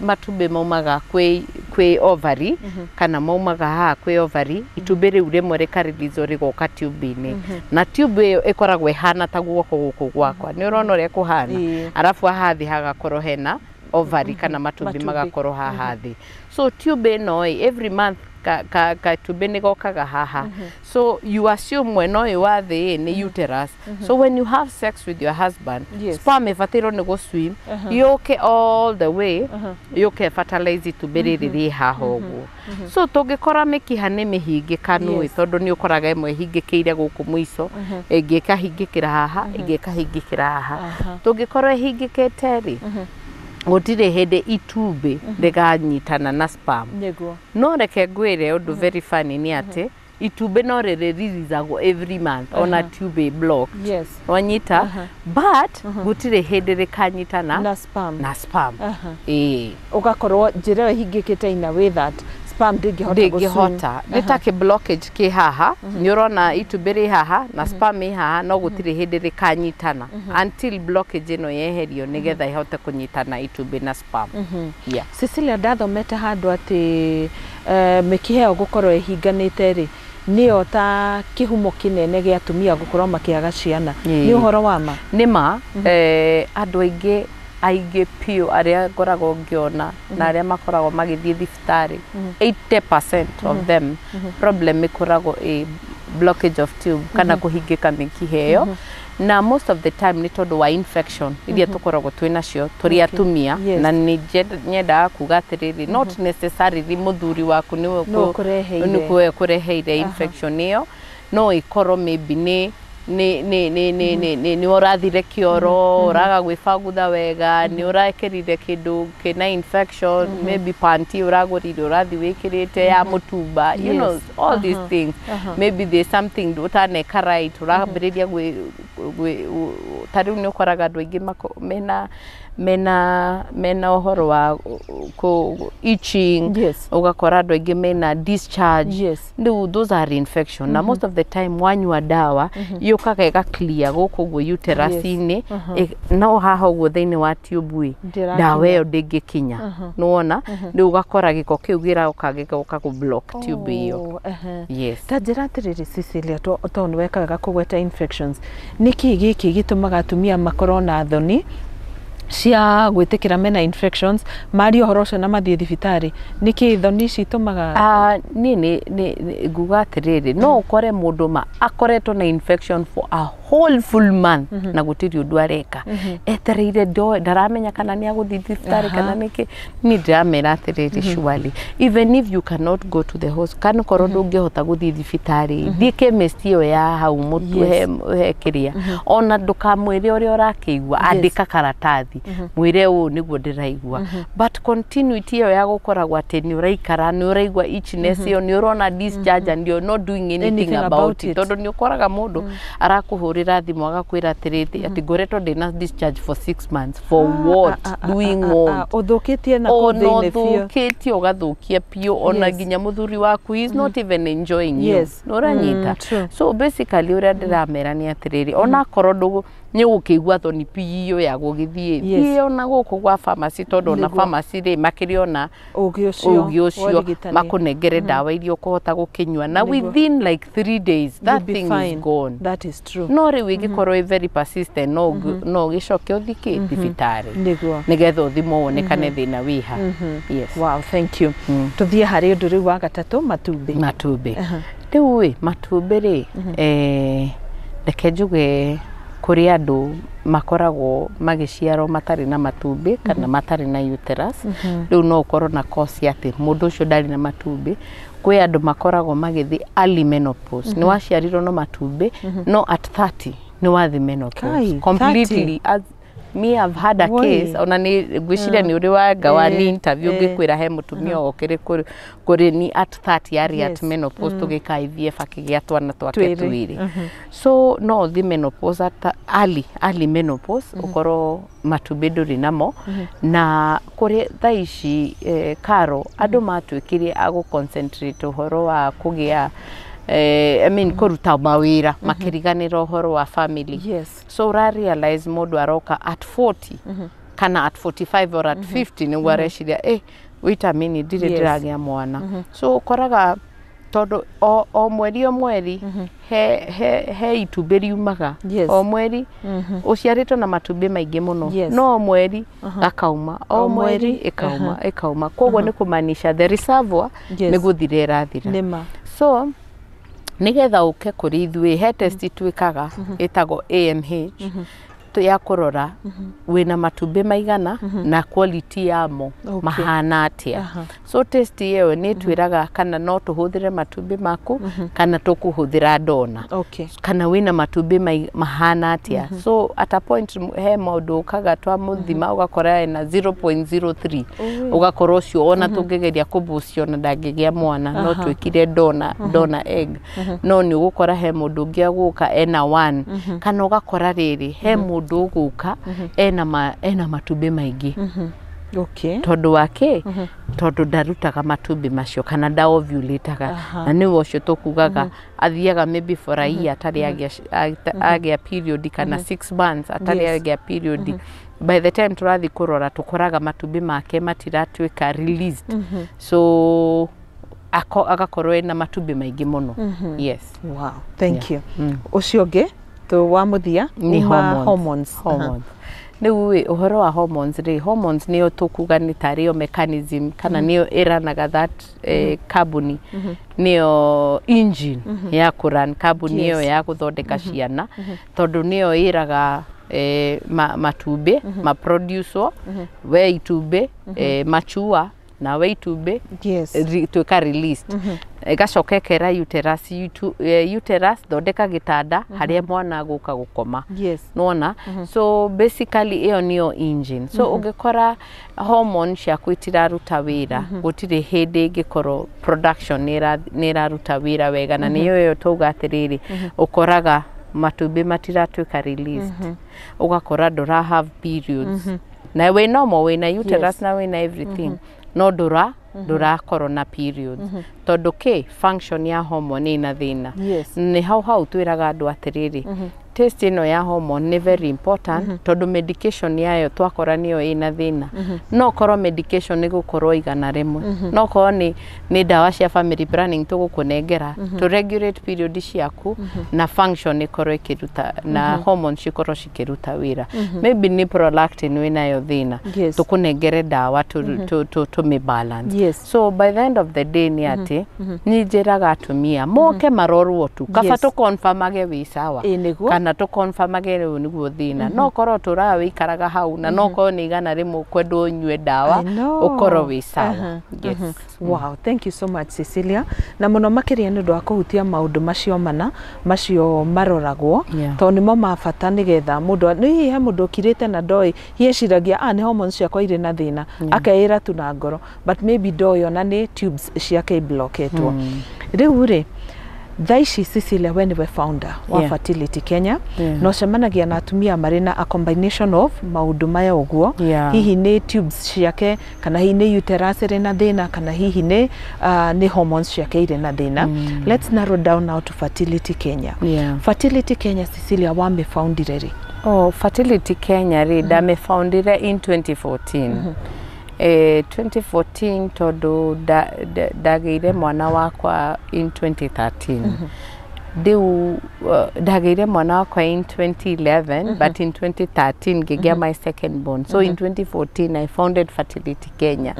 A: matumbĩ maumaga kwĩ ovary, kana maumaga haha kwĩ ovary. Itumbĩ rĩu rĩmwe rĩkareleaswo rĩgoka tube-inĩ, na tube ĩyo ĩkoragwo ĩhana ta guoko gũkũ gwakwa. Nĩ ũrona ũrĩa kũhana?
B: Ĩĩ.
A: Arabu haha thĩ hagakorwo hena ovary kana matumbĩ
B: Matumbĩ.
A: magakorwo haha thĩ. So tube ĩno ĩ, every month Gatumbĩ nĩ gokaga haha. So you assume mwena ũyũ wa thĩ nĩ uterus. So when you have sex with your husband, sperm ĩbatairwo nĩ gũ-swim yũke all the way, yũke fertilize itumbĩ rĩrĩ rĩ haha ũguo. So tũngĩkora mĩkiha nĩ mĩhingĩkanu ĩ, tondũ nĩ ũkoraga ĩmwe ĩhingĩkĩire gũkũ mũico, ĩngĩ ĩkahingĩkĩra haha, ĩngĩ ĩkahingĩkĩra haha. Tũngĩkorwo ĩhingĩkĩte rĩ, gũtirĩ hĩndĩ itumbĩ rĩkanyitana na sperm. No reke ngwĩre ũndũ very funny, nĩ atĩ itumbĩ no rĩrĩ every month ona tube ĩ blocked. Wanyita? But gũtirĩ hĩndĩ rĩkanyitana
B: na sperm.
A: Na sperm. Ĩĩ.
B: Ũgakorwo njĩra ĩyo ĩhingĩkĩte in a way that sperm ndĩngĩhota gũ-swim.
A: Ndĩngĩhota. Nĩ ta kĩ blockage kĩ haha, nĩ ũrona itumbĩ rĩ haha na sperm ĩ haha, no gũtirĩ hĩndĩ rĩkanyitana until blockage ĩno yeherio, nĩgetha ĩhote kũnyitana itumbĩ na sperm. Yeah.
B: Cecilia, ndathomete handũ atĩ mĩkiha ĩyo gũkorwo ĩhinganĩte rĩ, nĩyo ta kĩhumo kĩnene gĩa atumia gũkorwo makĩaga ciana. Nĩ ũhoro wa ma?
A: Nĩ ma. Andũ aingĩ aingĩ biũ arĩa ngoragwo ngĩona na arĩa makoragwo magĩthiĩ thibitarĩ, 80% of them problem ĩkoragwo ĩ blockage of tube kana kũhingĩka mĩkiha ĩyo, na most of the time nĩ tondũ wa infection iria tũkoragwo twĩ nacio tũrĩ atumia. Na nĩ nyendaga kuga atĩrĩrĩ, not necessarily mũthuri waku nĩwe
B: Nĩwe ũkũreheire.
A: Nĩwe ũkũreheire infection ĩyo. No ĩkorwo maybe nĩ ũrathire kĩoro, ũraga gwĩbangutha wega, nĩ ũrekĩrire kĩndũ kĩna infection, maybe panty ũragũrire ũrathiĩ wĩkĩrĩte ya mũtumba, you know, all these things. Maybe there's something ũtaneka right, ũrambĩrĩria gwĩ ta rĩu nĩ ũkoraga andũ aingĩ mena ũhoro wa kũ itching, ũgakora andũ aingĩ mena discharge. Rĩu those are infection, na most of the time wanyua ndawa yũkaga ĩga clear gũkũ ũguo uterus-inĩ. No haha ũguo thĩinĩ wa tube ĩ,
B: Ndĩrakinya.
A: Ndawa ĩyo ndĩngĩkinya, nĩwona? Rĩu ũgakora gĩko kĩu gĩroka gĩgoka kũ block tube ĩyo.
B: Oh, ehe.
A: Yes.
B: Ta njĩra atĩrĩrĩ Cecilia, tondũ nĩ weka wega kũgweta infections, nĩkĩ gĩkĩ gĩtũmaga atumia makorwo na thoni cia gwĩtĩkĩra mena infections, marie ũhoro ũcio na mathiĩ thibitarĩ? Nĩkĩ thoni ici itũmaga?
A: Ah, niĩ nĩ nguga atĩrĩrĩ, no ũkore mũndũ ma akoretwo na infection for a whole full month na gũtirĩ ũndũ areka, etereire, ndaramenya kana nĩ agũthiĩ thibitarĩ kana nĩkĩ. Niĩ ndĩramera atĩrĩrĩ, surely even if you cannot go to the hospital, kana korwo ndũngĩhota gũthiĩ thibitarĩ, thiĩ chemist ĩyo ya hau mũtu, he kĩrĩa, ona ndũkamwĩre ũrĩa ũrakĩigua, andĩka karatathi, mwĩre ũũ nĩguo ndĩraigua. But continuity ĩyo ya gũkoragwo atĩ nĩ ũraikara, nĩ ũraigua itchiness ĩyo, nĩ ũrona discharge and you're not doing anything
B: Anything
A: about
B: about
A: it,
B: it.
A: Tondũ nĩ ũkoraga mũndũ arakũhũrĩra thimũ agakwĩra atĩrĩrĩ, atĩ ngoretwo ndĩna discharge for 6 months. For what? Doing what?
B: Ũthũkĩtie na kũu
A: Ona
B: thĩinĩ biũ.
A: ũthũkĩtie, ũgathũkia biũ, ona nginya mũthuri waku he is not even enjoying you. Nĩ ũranyita?
B: True.
A: So basically ũrĩa ndĩramera nĩ atĩrĩrĩ, ona akorwo ndũgũ nĩ ũgũkĩigua thoni biũ ya gũgĩthiĩ, thiĩ ona gũkũ gwa pharmacy, tondũ ona pharmacy rĩ, makĩrĩ ona
B: ũgĩ ũcio
A: ũgĩ
B: wa
A: ũcio,
B: ũrigitani.
A: Makũnengere ndawa iria ũkũhota gũkĩnyua na within like 3 days that
B: You'll be
A: thing
B: fine.
A: is gone.
B: That is true.
A: No rĩu ĩngĩkorwo ĩ very persistent, no ũgĩcoke ũthiĩ thibitarĩ nĩgetha ũthimwo wonekane thĩna wĩha. Yes.
B: Wow, thank you. Tũthiĩ harĩ ũndũ rĩu wa gatatũ, matumbĩ.
A: Matumbĩ rĩu ĩ, matumbĩ rĩ, reke njuge kũrĩ andũ makoragwo magĩciarwo matarĩ na matumbĩ kana matarĩ na uterus. Rĩu no ũkorwo na cause atĩ mũndũ ũcio ndarĩ na matumbĩ. Kwĩ andũ makoragwo magĩthiĩ early menopause, nĩ waciarirwo na matumbĩ, no at 30 nĩ wathiĩ menopause
B: Kai,
A: completely. As me, I've had a
B: Woi.
A: case, ona nĩ ngwĩciria nĩ ũrĩ wanga wa nĩ interview, ngĩkwĩra he mũtumia wokĩrĩ kũrĩ ni at 30 arĩ at menopause, tũgĩka IVF akĩgĩa twana twake
B: Twĩrĩ.
A: Twĩrĩ. So no ũthiĩ menopause at early menopause, ũkorwo matumbĩ ndũrĩ namo. Na kũrĩ thaa ici, karo andũ matuĩkire a gũ concentrate ũhoro wa kũgĩa, I mean, kũruta mawĩra, makĩriganĩra ũhoro wa family. So ũra realize mũndũ aroka at 40 kana at 45 or at 50 nĩguo areciria, wait a minute, ndirĩ ndĩragĩa mwana. So ũkoraga Tondũ o mweri o mweri he itumbĩ riumaga. O mweri ũciarĩtwo na matumbĩ maingĩ mũno, no o mweri gakauma, o mweri ĩkauma, ĩkauma. Koguo nĩ kũmaanisha the reservoir nĩ gũthira ĩrathira.
B: Nĩma.
A: So nĩgetha ũke kũrĩ ithuĩ, he test twĩkaga ĩtagwo AMH ya kũrora wĩna matumbĩ maigana na quality yamo mahana atĩa. So test ĩyo nĩ ĩtwĩraga kana no tũhũthĩre matumbĩ maku kana tũkũhũthĩra donor, kana wĩna matumbĩ mahana atĩa. So at a point he maũndũ ũkaga twamũthima ũgakora ena 0.03, ũgakora ũcio ona tũngĩgeria kũboost ona ndangĩgĩa mwana, no twĩkire donor egg. No nĩ ũgũkora he mũndũ ũngĩ agũka ena 1, kana ũgakora rĩrĩ he mũndũ ũgũka ena matumbĩ maingĩ. Tondũ wa kĩ? Tondũ ndarutaga matumbĩ macio kana ndaovulataga. Na nĩwe ũcio tũkugaga athiaga maybe for a year atarĩ agĩa period, kana 6 months atarĩ agĩa period. By the time tũrathiĩ kũrora, tũkoraga matumbĩ make matiratuĩka released, so agakorwo ena matumbĩ maingĩ mũno, yes.
B: Wow, thank you. Ũcio ũngĩ tu wa mũthia
A: Nĩ
B: uma
A: hormones.
B: Hormones.
A: Hormones. Rĩu ĩ ũhoro wa hormones rĩ, hormones nĩyo tũkuga nĩ tarĩ yo mechanism kana nĩyo ĩranaga that kambuni, nĩyo engine ya kũrun kambuni ĩyo ya gũthondeka ciana, tondũ nĩyo ĩraga matumbĩ maproducwo, we itumbĩ machua na we itumbĩ tuĩka released, ĩgacoka ĩkera uterus, uterus thondeka gĩtanda harĩa mwana agũka gũkoma. Nona so basically ĩyo nĩyo engine. So ũngĩkora hormone ciaku itiraruta wĩra, gũtirĩ hĩndĩ ĩngĩkorwo production nĩ ĩraruta wĩra wega. Na nĩyo ĩyo tauga atĩrĩrĩ, ũkoraga matumbĩ matiratuĩka released, ũgakora ndũra have periods na wĩ normal, wĩna uterus na wĩna everything, no ndũrakorwo na periods. Tondũ kĩ? Function ya hormone ĩna thĩna. Nĩ hau hau twĩraga andũ atĩrĩrĩ, test ĩno ya hormone nĩ very important, tondũ medication yayo twakora nĩyo ĩna thĩna. No korwo medication nĩ gũkorwo 100, no korwo nĩ ndawa cia family planning tũgũkũnengera to regulate period ciaku na function ĩkorwo ĩkĩruta na hormones cikorwo cikĩruta wĩra. Maybe nĩ prolactin wĩnayo thĩna, tũkũnengere ndawa tũmĩ balance. So by the end of the day nĩ atĩ nĩ njĩraga atumia moke marorwo tu kaba tũkonfamage wĩ sawa
B: Ĩ, nĩguo.
A: kana tũkonfamage rĩu nĩguo thĩna. No korwo tũraga wĩikaraga hau na no korwo nĩ 100 ũkwendwo ũnyue ndawa
B: I know.
A: ũkorwo wĩ sawa. Yes.
B: Wow, thank you so much, Cecilia. Na mũno makĩria nĩ ũndũ wa kũhutia maũndũ macio mana macio maroragwo, tondũ nĩmo ma bata nĩgetha mũndũ nĩ hihi he mũndũ ũkirĩte na ndoĩ, hihi eciragia nĩ hormones ciakwa irĩ na thĩna, akeĩra tu na ngoro, but maybe ndoĩ ona nĩ tubes ciake ibloketwo. Rĩu rĩ, thaa ici Cecilia, we nĩwe founder wa Fertility Kenya, na ũcemanagia na atumia marĩ na a combination of maũndũ maya ũguo, hihi nĩ tubes ciake, kana hihi nĩ uterus ĩrĩ na thĩna, kana hihi nĩ hormones ciake irĩ na thĩna. Let's narrow down now to Fertility Kenya. Fertility Kenya, Cecilia, wamĩfoundire rĩ?
A: Oh, Fertility Kenya rĩ, ndamĩfoundire in 2014. 2014 tondũ ndagĩire mwana wakwa in 2013. Rĩu ndagĩire mwana wakwa in 2011, but in 2013 ngĩgĩa my second born. So in 2014 I founded Fertility Kenya.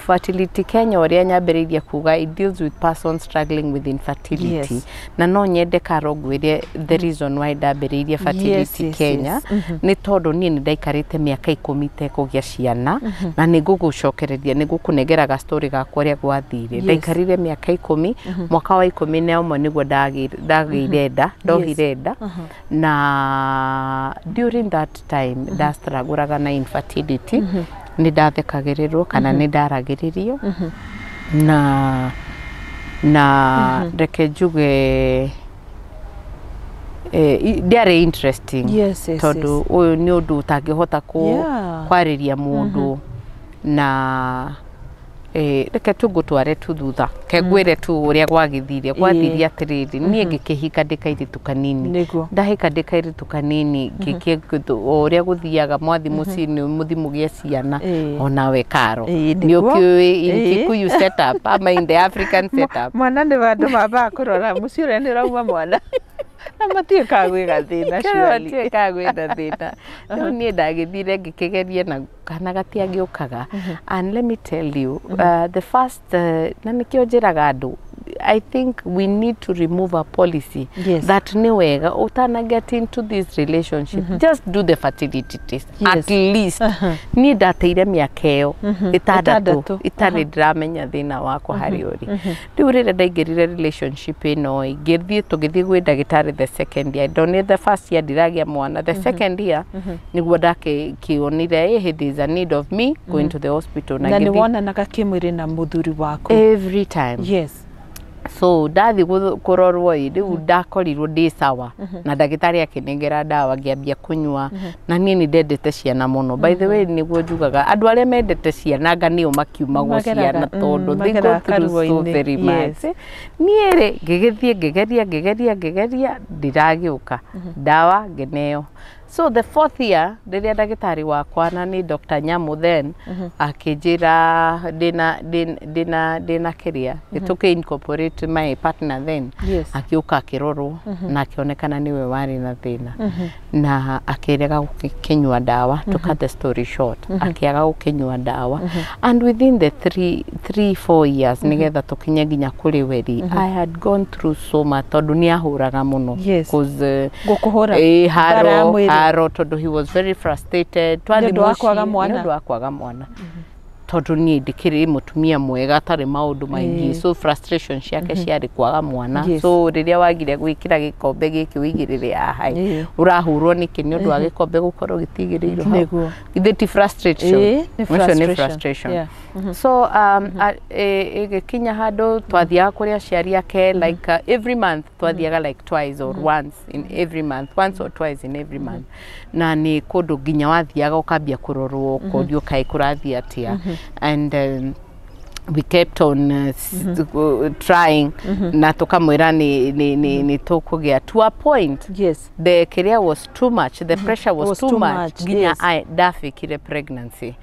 A: Fertility Kenya, ũrĩa nyambĩrĩirie kuga, it deals with persons struggling with infertility. Na no nyende Karo ngwĩre the reason why ndambĩrĩirie Fertility Kenya. Nĩ tondũ niĩ nĩ ndaikarĩte mĩaka 10 itekũgĩa ciana, na nĩ ngũgũcokereria, nĩ ngũkũnengera gastori gakwa ũrĩa gwathire. Ndaikarire mĩaka 10, mwaka wa 11 nĩguo ndagĩire nda, ndohire nda. Na during that time ndastragũraga na infertility, nĩ ndathekagĩrĩrwo kana nĩ ndaragĩrĩrio, na reke njuge ndiarĩ interesting, tondũ ũyũ nĩ ũndũ ũtangĩhota kwarĩria mũndũ. Na Reke tu ngũtware tu thutha, ke ngwĩre tu ũrĩa gwagĩthire. Gwathirie atĩrĩrĩ, niĩ ngĩkĩhika ndĩ kairĩtu kanini. Ndahika ndĩ kairĩtu kanini, o ũrĩa gũthiaga, mwathi mũciĩ nĩ mũthi mũgĩe ciana. Onawe Karo, nĩ ũkĩũĩ in Kikuyu setup ama in the African setup.
B: Mwana nĩ andũ mambaga kũrora mũciĩ ũrĩa nĩ ũrauma mwana na matiũĩ kana gwĩ gathĩna surely.
A: Matiũĩ kwĩna thĩna. Rĩu niĩ ndagĩthire ngĩkĩgeria na kana gatiagĩũkaga. And let me tell you, the first na nĩkĩo njĩraga andũ, I think we need to remove a policy that nĩ wega ũtana get into this relationship, just do the fertility test. At least niĩ ndateire mĩaka ĩyo 6
B: 6.
A: Itarĩ ndĩramenya thĩna wakwa harĩ ũrĩ. Rĩu rĩrĩa ndaingĩrire relationship ĩno ĩ, ngĩthiĩ, tũgĩthiĩ gwĩ ndagĩtarĩ the second year. Ndonire the first year ndiragĩa mwana. The second year nĩguo ndakĩonire there is a need of me going to the hospital.
B: Na nĩ
A: ngĩthiĩ
B: wonanaga kĩmwĩrĩ na mũthuri waku?
A: Every time. So ndathi kũrorwo ĩ, rĩu ndakorirwo ndĩ sawa na ndagĩtarĩ akĩnengera ndawa, ngĩambia kũnyua. Na niĩ nĩ ndendete ciana mũno, by the way. Nĩguo njugaga andũ arĩa mendete ciana anga nĩo makiumagwo ciana, tondũ they go
B: mageraga
A: through so
B: karuo-inĩ.
A: very much. Niĩ rĩ, ngĩgĩthiĩ, ngĩgeria, ngĩgeria, ngĩgeria, ndiragĩũka. Ndawa ngĩneo. So the fourth year, rĩrĩa ndagĩtarĩ wakwa, na nĩ Dr. Nyamu then, akĩnjĩra ndĩna kĩrĩa tũkĩ incorporate my partner then. Akĩũka akĩrorwo na akĩonekana nĩwe warĩ na thĩna na akĩrega gũkĩnyua ndawa. To cut the story short, akĩaga gũkĩnyua ndawa, and within the 3, 4 years, nĩgetha tũkinye nginya kũrĩ weri, I had gone through so much, tondũ nĩ ahũraga mũno. 'Cause,
B: Gũkũhũra?
A: Haro.
B: Mbara ya mwĩrĩ?
A: Haro, tondũ he was very frustrated.
B: Nĩ ũndũ wa kwaga
A: Mũciĩ,
B: mwana?
A: nĩ ũndũ wa kwaga mwana, tondũ niĩ ndĩkĩrĩ mũtumia mwega, atarĩ maũndũ maingĩ. So frustration ciake ciarĩ kwaga mwana. So rĩrĩa wagire gwĩkĩra gĩkombe gĩkĩ ũigĩrĩre haha ĩ, ũrahũrwo nĩkĩ nĩ ũndũ wa gĩkombe gũkorwo gĩtigĩrĩirwo hau? Githĩ ti frustration?
B: Nĩ
A: Ũcio nĩ
B: frustration.
A: frustration. So ĩgĩkinya handũ twathiaga kũrĩ aciari ake like every month. Twathiaga like twice or once in every month, once or twice in every month. Na nĩ kũndũ nginya wathiaga ũkambia kũrorwo, ũkorio kaĩ kũrathiĩ atĩa. And we kept on trying na tũkamwĩra nĩ tũkũgĩa, to a point the kĩrĩa was too much, the pressure was,
B: Was
A: too
B: too
A: much,
B: much,
A: nginya ndafikire pregnancy,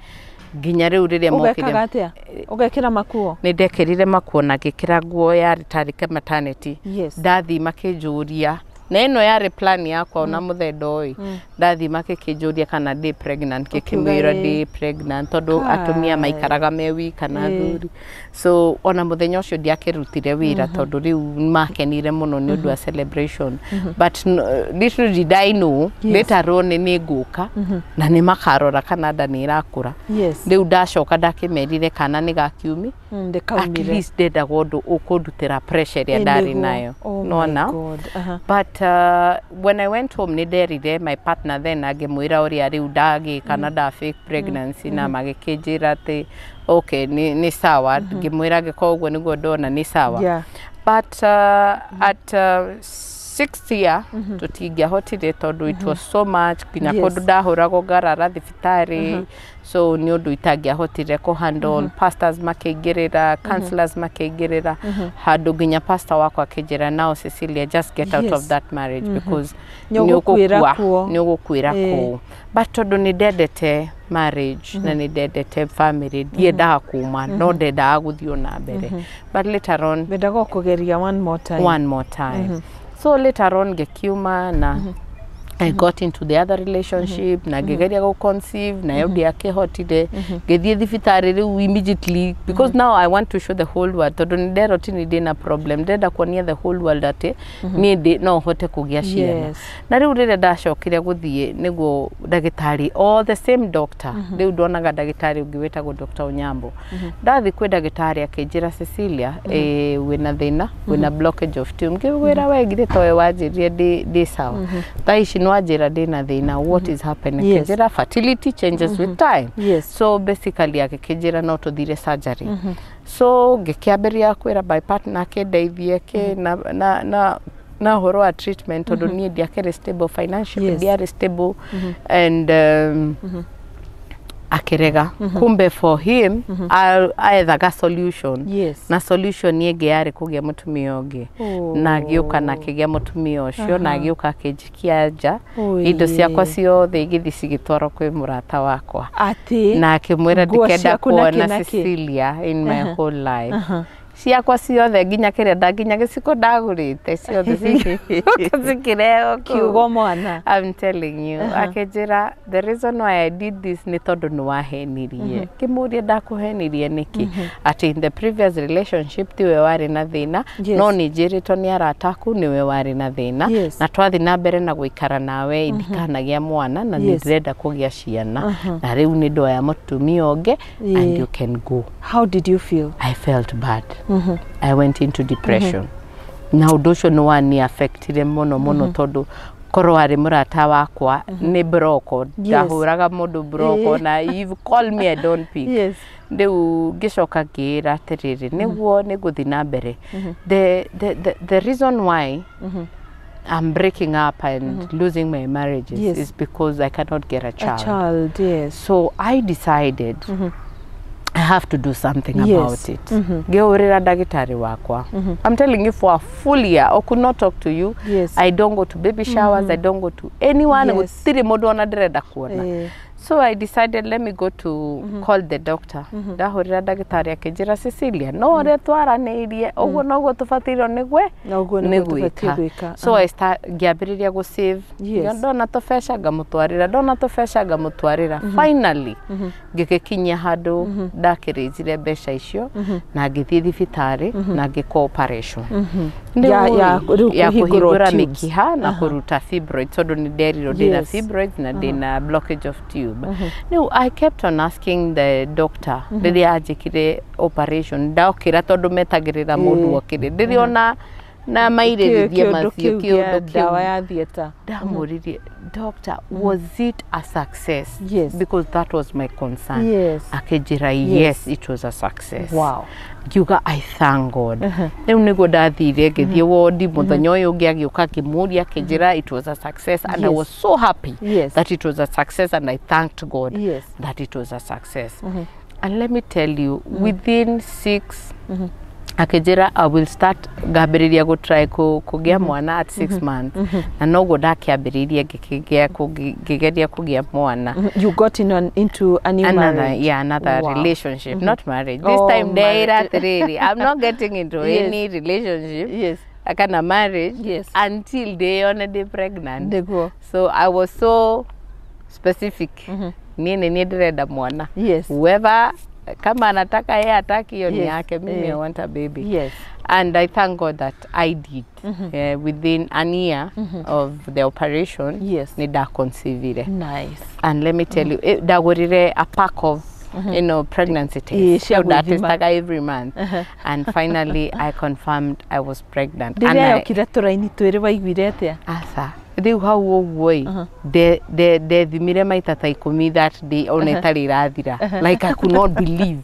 A: nginya rĩu rĩrĩa mokire.
B: Ũgekaga atĩa? Ũgekĩra makuo?
A: Nĩ ndekĩrire makuo na ngĩkĩra nguo yarĩ tarĩ maternity. Ndathiĩ makĩnjũria, na ĩno yarĩ plan yakwa ona mũthemba ũyũ, ndathiĩ makĩkĩnjũria kana ndĩ pregnant, ngĩkĩmwĩra
B: Ũkiuga ĩĩ.
A: ndĩ pregnant, tondũ atumia
B: Kai.
A: maikaraga me wika na athuri. So ona mũthenya ũcio ndiakĩrutire wĩra, tondũ rĩu makenire mũno nĩ ũndũ wa celebration. But no, little did I know, later on nĩ ngũka na nĩ makarora kana nda nĩ ĩrakũra. Rĩu ndacoka ndakĩmerire kana nĩ gakiumi.
B: Mm,
A: At
B: ndĩkaumire.
A: least ndendaga ũndũ ũkũndutĩra pressure ĩrĩa
B: Ĩ,
A: ndarĩ
B: nĩguo.
A: nayo.
B: Oh my
A: Nona?
B: God. Aha.
A: But when I went home, nĩ nderire my partner then, ngĩmwĩra ũrĩa rĩu ndagĩka na nda fake pregnancy, na magĩkĩnjĩra atĩ okay, nĩ sawa. Ngĩmwĩra angĩkorwo ũguo nĩguo ndona, nĩ sawa. But at sixth year tũtingĩahotire, tondũ it was so much, nginya kũndũ ndahũragwo ngarara thibitarĩ. So nĩ ũndũ itangĩahotire kũ handle. Pastors makĩingĩrĩra, counselors makĩingĩrĩra, handũ nginya pastor wakwa akĩnjĩra, "Now Cecilia, just get out of that marriage because
B: Nĩ ũgũkuĩra kuo.
A: Nĩ ũgũkuĩra kũu." But tondũ nĩ ndendete marriage na nĩ ndendete family, ndiendaga kuma, no ndendaga gũthiĩ na mbere. But later on
B: Wendaga o kũgeria one more time.
A: One more time. So later on ngĩkiuma na I got into the other relationship na ngĩgeria gũ conceive, nayo ndiakĩhotire. Ngĩthiĩ thibitarĩ rĩu immediately, because now I want to show the whole world, tondũ nĩ nderwo ti nĩ ndĩna problem, ndĩrenda kuonia the whole world atĩ niĩ ndĩ no hote kũgĩa ciana. Na rĩu rĩrĩa ndacokire gũthiĩ nĩguo ndagĩtarĩ, all the same doctor, rĩu ndonaga ndagĩtarĩ ũngĩ wĩtagwo Dr. Onyambo. Ndathiĩ kwĩ ndagĩtarĩ akĩnjĩra, "Cecilia, wĩna thĩna, wĩna blockage of tube." Ngĩmwĩra, "We githĩ towe wanjĩrire ndĩ sawa? Thaa ici nĩwanjĩra ndĩna thĩna, what is happening?" Akĩnjĩra fertility changes with time. So basically agĩkĩnjĩra no tũthire surgery. So ngĩkĩambĩrĩria kwĩra my partner akĩndeithie kĩ na ũhoro wa treatment, tondũ niĩ ndiakĩrĩ stable financially. Ndiarĩ stable and Akĩrega. Kumbe for him aethaga solution. Na solution ĩngĩ yarĩ kũgĩa mũtumia ũngĩ.
B: Oh.
A: Na agĩũka na akĩgĩa mũtumia ũcio, na agĩũka akĩnjikia nja.
B: Oi.
A: Indo ciakwa ciothe igĩthiĩ cigĩtwarwo kwĩ mũrata wakwa.
B: Atĩ
A: Na akĩmwĩra,
B: nguo
A: ndikenda
B: ciaku na kĩ
A: kuona
B: na kĩ?
A: Cecilia in my whole life. Ciakwa ciothe, nginya kĩrĩa nda, nginya gĩciko ndagũrĩte, ciothe cikĩrehwo kũu.
B: Kiugo mwana.
A: I'm telling you. Akĩnjĩra, "The reason why I did this nĩ tondũ nĩ wahenirie." Ngĩmũria, "Ndakũhenirie nĩkĩ?" Atĩ in the previous relationship tiwe warĩ na thĩna, no nĩ njĩrĩtwo nĩ arata aku nĩwe warĩ na thĩna, na twathiĩ na mbere na gũikara nawe ndikanagĩa mwana, na nĩ ndĩrenda kũgĩa ciana, na rĩu nĩ ndoya mũtumia ũngĩ and you can go.
B: How did you feel?
A: I felt bad. I went into depression. Na ũndũ ũcio nĩ wani affectire mũno mũno, tondũ korwo arĩ mũrata wakwa nĩ broko ndahũraga mũndũ broko, na if call me I don't pick. Rĩu ngĩcoka ngĩĩra atĩrĩrĩ, nĩguo nĩ ngũthiĩ na mbere, the reason why I'm breaking up and losing my marriages is because I cannot get a
B: A
A: child.
B: child, yes.
A: So I decided I have to do something about it. Ngĩhũrĩra ndagĩtarĩ wakwa. I'm telling you, for a full year I could not talk to you. I don't go to baby showers, I don't go to anyone. Gũtirĩ mũndũ ona ndĩrenda kuona. So I decided, let me go to call the doctor. Ndahũrĩra ndagĩtarĩ, akĩnjĩra, "Cecilia, no ũrĩa twaranĩirie ũguo noguo tũbatairwo nĩ gwĩ
B: Na ũguo
A: nĩ
B: nĩguo tũbatiĩ
A: gwĩka."
B: gwĩka.
A: So I start, ngĩambĩrĩria gũ save. Ndona tũbeca ngamũtwarĩra, ndona tũbeca ngamũtwarĩra. Finally ngĩgĩkinyia handũ ndakĩrĩnjire mbeca icio na ngĩthiĩ thibitarĩ na ngĩkwo operation.
B: Ya rĩu
A: Ya
B: kũhingũrwo
A: kũhingũra
B: tubes.
A: mĩkiha na kũruta fibroid, tondũ nĩ nderirwo ndĩna fibroids na ndĩna blockage of tube. Rĩu I kept on asking the doctor rĩrĩa anjĩkire operation, ndokĩra, tondũ metagĩrĩra mũndũ okĩre, ndĩrĩ na mairĩrĩrie
B: Kĩũndũ
A: macio
B: kĩu
A: kĩũndũ
B: kĩa
A: kĩu.
B: Ndawa ya theatre.
A: Ndamũririe, "Doctor, was it a success?" Because that was my concern. Akĩnjĩra, "Yes, it was a success." Ngiuga, "I thank God." Rĩu nĩguo ndathire ngĩthiĩ wondi mũthenya ũyũ ũngĩ, agĩũka, ngĩmũria, akĩnjĩra it was a success, and I was so happy that it was a success, and I thanked God that it was a success. And let me tell you, within 6, akĩnjĩra I will start, ngambĩrĩria gũtry kũgĩa mwana at 6 months, na noguo ndakĩambĩrĩirie ngĩgeria kũgĩa mwana.
B: You got into a new
A: Another
B: marriage.
A: Yeah, another relationship, not marriage this
B: Oh,
A: time. Ndeira
B: marriage.
A: atĩrĩrĩ, I'm not getting into any relationship kana marriage until ndĩyone ndĩ pregnant. So I was so specific, niĩ nĩ niĩ ndĩrenda mwana. Whoever kama anataka yeye ataki, hiyo ni yake. Mimi I want a baby. And I thank God that I did. Within an year of the operation, nĩ ndaconceive. And let me tell you, ndagũrire a pack of pregnancy tests.
B: Cia
A: So
B: gwĩthima.
A: ndatestaga every month, and finally I confirmed I was pregnant. And
B: Rĩrĩa yokire tũraini twĩrĩ, waiguire atĩa?
A: Aca, rĩu hau ũguo ĩ, ndethimire maita ta 10 that day, ona ĩtarĩ irathira. Like, I could not believe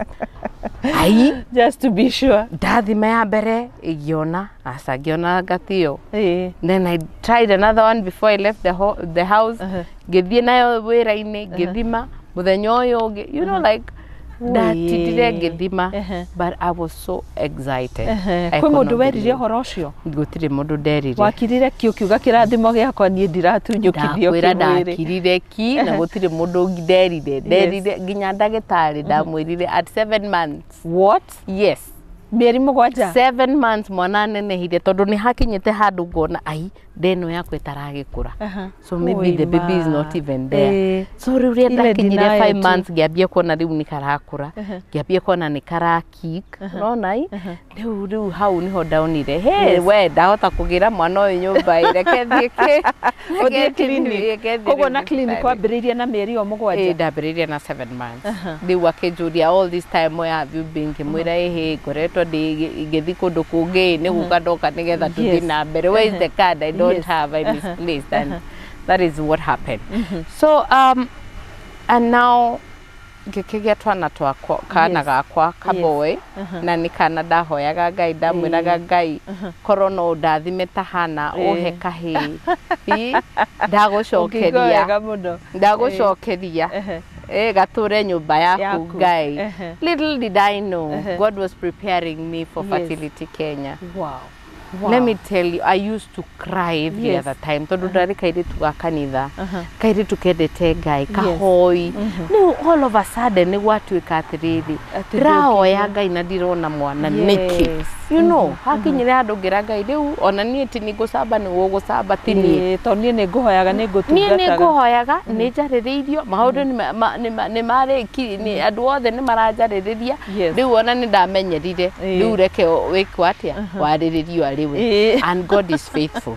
A: ai.
B: Just to be sure.
A: Ndathima ya mbere, ngĩona aca, ngĩona ngatio. Then I tried another one before I left the house. Ngĩthiĩ nayo wĩra-inĩ, ngĩthima mũthenya ũyũ ũngĩ, like ndatindire ngĩthima, but I was so excited. I
B: Kwĩ
A: could
B: mũndũ
A: not
B: werire
A: believe.
B: ũhoro ũcio?
A: Gũtirĩ mũndũ nderire.
B: Wakirire ki ũkiuga kĩrathimo gĩakwa niĩ ndiratunyũkithio
A: Ndakwĩra,
B: kĩmwĩrĩ?
A: Ndakirire ki na gũtirĩ mũndũ ũngĩ nderire. Nderire nginya ndagĩtarĩ, ndamwĩrire at 7 months.
B: What?
A: Yes.
B: Mĩeri 7.
A: 7 months, mwana anenehire, tondũ nĩ hakinyĩte handũ ngona ai ndeno yakwa ĩtaragĩkũra, so maybe the baby is not even there. So rĩu rĩrĩa
B: Ile
A: ndakinyire
B: denial
A: five
B: tu.
A: months, ngĩambia kuona rĩu nĩ karakũra, ngĩambia kuona nĩ karakik, ũrona i rĩu hau nĩho ndaonire, hey, we ndahota kũgĩra mwana ũyũ nyũmba ĩ, reke thiĩ
B: Ũthiĩ clinic.
A: reke thiĩ
B: Koguo na
A: rĩu
B: clinic
A: thibitarĩ.
B: Wambĩrĩirie na mĩeri o 7?
A: Ndambĩrĩirie na 7 months. Rĩu akĩnjũria, "All this time where have you been?" Ngĩmwĩra, "Ĩhĩ, ngoretwo ngĩthiĩ kũndũ kũngĩ, nĩ gũka ndoka nĩgetha tũthiĩ na mbere. Where is the card? I don't have, I misplaced." And that is what happened. So and now ngĩkĩgĩa twana twakwa, kana gakwa kaboy, na nĩ kana ndahoyaga Ngai, ndamwĩraga, "Ngai, korwo no ũndathime ta Hana, ũhe kahĩĩ." Ĩ,
B: Ũkĩigua
A: ndagũcokeria
B: wega mũno.
A: Ndagũcokeria. Gatũre nyũmba yaku Ngai. Little did I know, God was preparing me for Fertility Kenya.
B: Wow. Wow.
A: Let me tell you, I used to cry every other time. Tondu ndari kairitu ga kanitha, kairitu kendete Ngai, kahoi. Rĩu all of a sudden nĩ gwatuĩka atĩrĩrĩ, ndĩrahoya Ngai na ndirona mwana nĩkĩ? You know, hakinyire handũ ngĩra Ngai rĩu ona niĩ ti nĩngũcamba nĩguo gũcamba ti niĩ.
B: Tondũ niĩ nĩngũhoyaga nĩngũtungataga.
A: Niĩ nĩngũhoyaga, nĩnjarĩrĩirio, maũndũ nĩmarĩki, andũ othe nĩmaranjarĩrĩria. Rĩu ona nĩndamenyerire, rĩu reke wĩkwo atĩa, warĩrĩrio arĩ we. And God is faithful.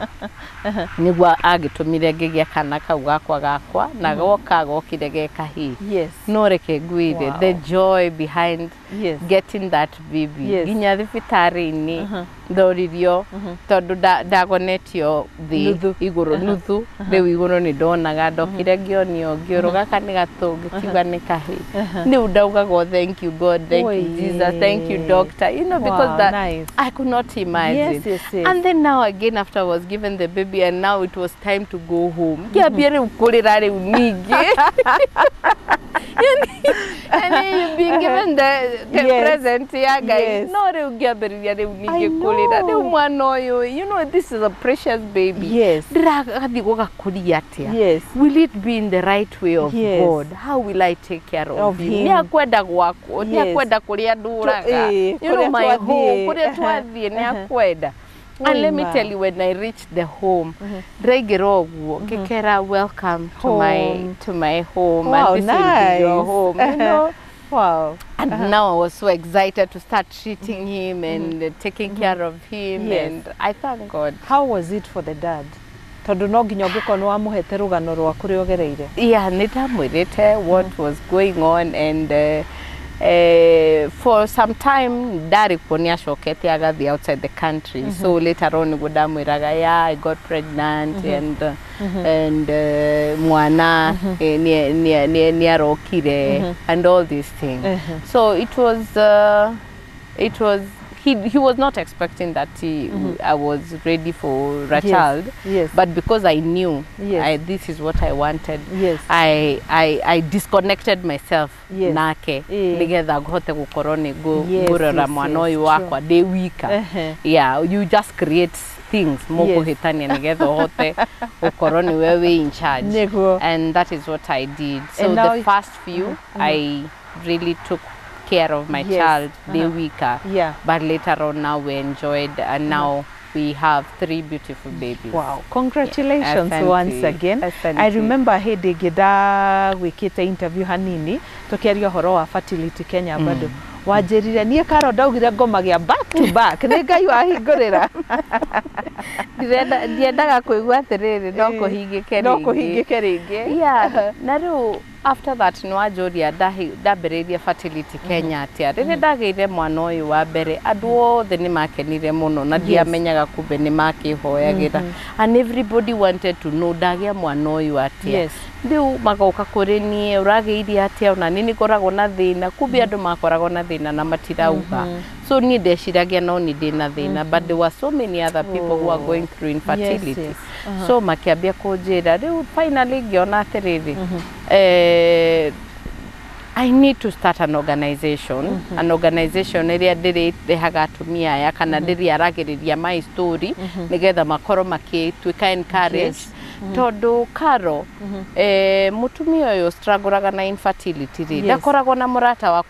A: Nĩguo agĩtũmire ngĩgĩa kana kau gakwa na goka gokire ge kahĩĩ. No reke ngwĩre, the joy behind getting that baby. Nginya thibitarĩ-inĩ ndoririo tondũ ndagonetio thĩ igũrũ nuthu, rĩu igũrũ nĩ ndonaga, ndokire ngĩonio ngĩũrũ gaka nĩ gatũ, ngĩkiuga nĩ kahĩĩ. Rĩu ndaugaga thank you God, thank you Jesus, thank you doctor, you know, because that I could not imagine. And then now again after I was given the baby and now it was time to go home. Ngĩambia rĩu kũrĩra rĩu ningĩ. And you've been given the present ya Ngai. No rĩu ngĩambĩrĩria rĩu ningĩ kũrĩra. Rĩu mwana ũyũ, you know, this is a precious baby. Ndĩrathiĩ gũgakũria atĩa? Will it be in the right way of God? How will I take care of him? Nĩ akwenda gwakwo, nĩ akwenda kũrĩa ndũraga. You know, my home, kũrĩa twathiĩ nĩ akwenda. And let me tell you, when I reached the home, ndĩraingĩra ũguo, ngĩkera welcome to my home.
B: Wow,
A: and this will be your home, you know.
B: Wow.
A: And now I was so excited to start treating him and taking care of him. And I thank God.
B: How was it for the dad? Tondũ no nginya ũngĩkorwo nĩ wamũhete rũgano rwa kũrĩa ũgereire.
A: Yeah, nĩ ndamwĩrĩte what was going on and for some time ndarĩ kuo nĩ acokete agathiĩ outside the country. So later on nĩguo ndamwĩraga, yeah, I got pregnant and mwana nĩ arokire and all these things. So it was he was not expecting that I was ready for a child. But because I knew this is what I wanted, I disconnected myself nake nigetha ngote gukorwo ni ngurora mwana uyu wakwa ndi wika. Yeah, you just create things mukuhitania nigetha uhote gukorwo ni we wi in charge. And that is what I did. So and the first few I really took care of my child the weaker. But later on now we enjoyed and now we have 3 beautiful babies.
B: Wow, congratulations once again. I remember hĩndĩ ĩngĩ ndagwĩkĩte interview hanini tũkĩaria ũhoro wa Fertility Kenya bado wanjĩrire niĩ Karo ndaugire ngomagia back to back nĩ Ngai wahingũrĩra.
A: Ndiendaga kũigua atĩrĩrĩ no kũhingĩke rĩngĩ.
B: No kũhingĩke rĩngĩ.
A: Yeah, na rĩu after that nĩ wanjũria ndambĩrĩirie Fertility Kenya atĩa. Rĩrĩa ndagĩire mwana ũyũ wa mbere andũ othe nĩ makenire mũno na ndiamenyaga kumbe nĩ makĩhoyagĩra. And everybody wanted to know ndagĩa mwana ũyũ atĩa. Rĩu magoka kũrĩ niĩ ũragĩire atĩa ona niĩ nĩngoragwo na thĩna, kumbe andũ makoragwo na thĩna na matirauga. So niĩ ndeciragia no niĩ ndĩ na thĩna, but there were so many other people who are going through infertility. So makĩambia kũnjĩra rĩu finally ngĩona atĩrĩrĩ, I need to start an organization, an organization ĩrĩa ndĩrĩrehaga atumia aya kana ndĩrĩaragĩrĩria my story nĩgetha makorwo makĩtuĩka encouraged. Tondũ Karo, mũtumia ũyũ struggleaga na infertility rĩ, ndakoragwo na mũrata wa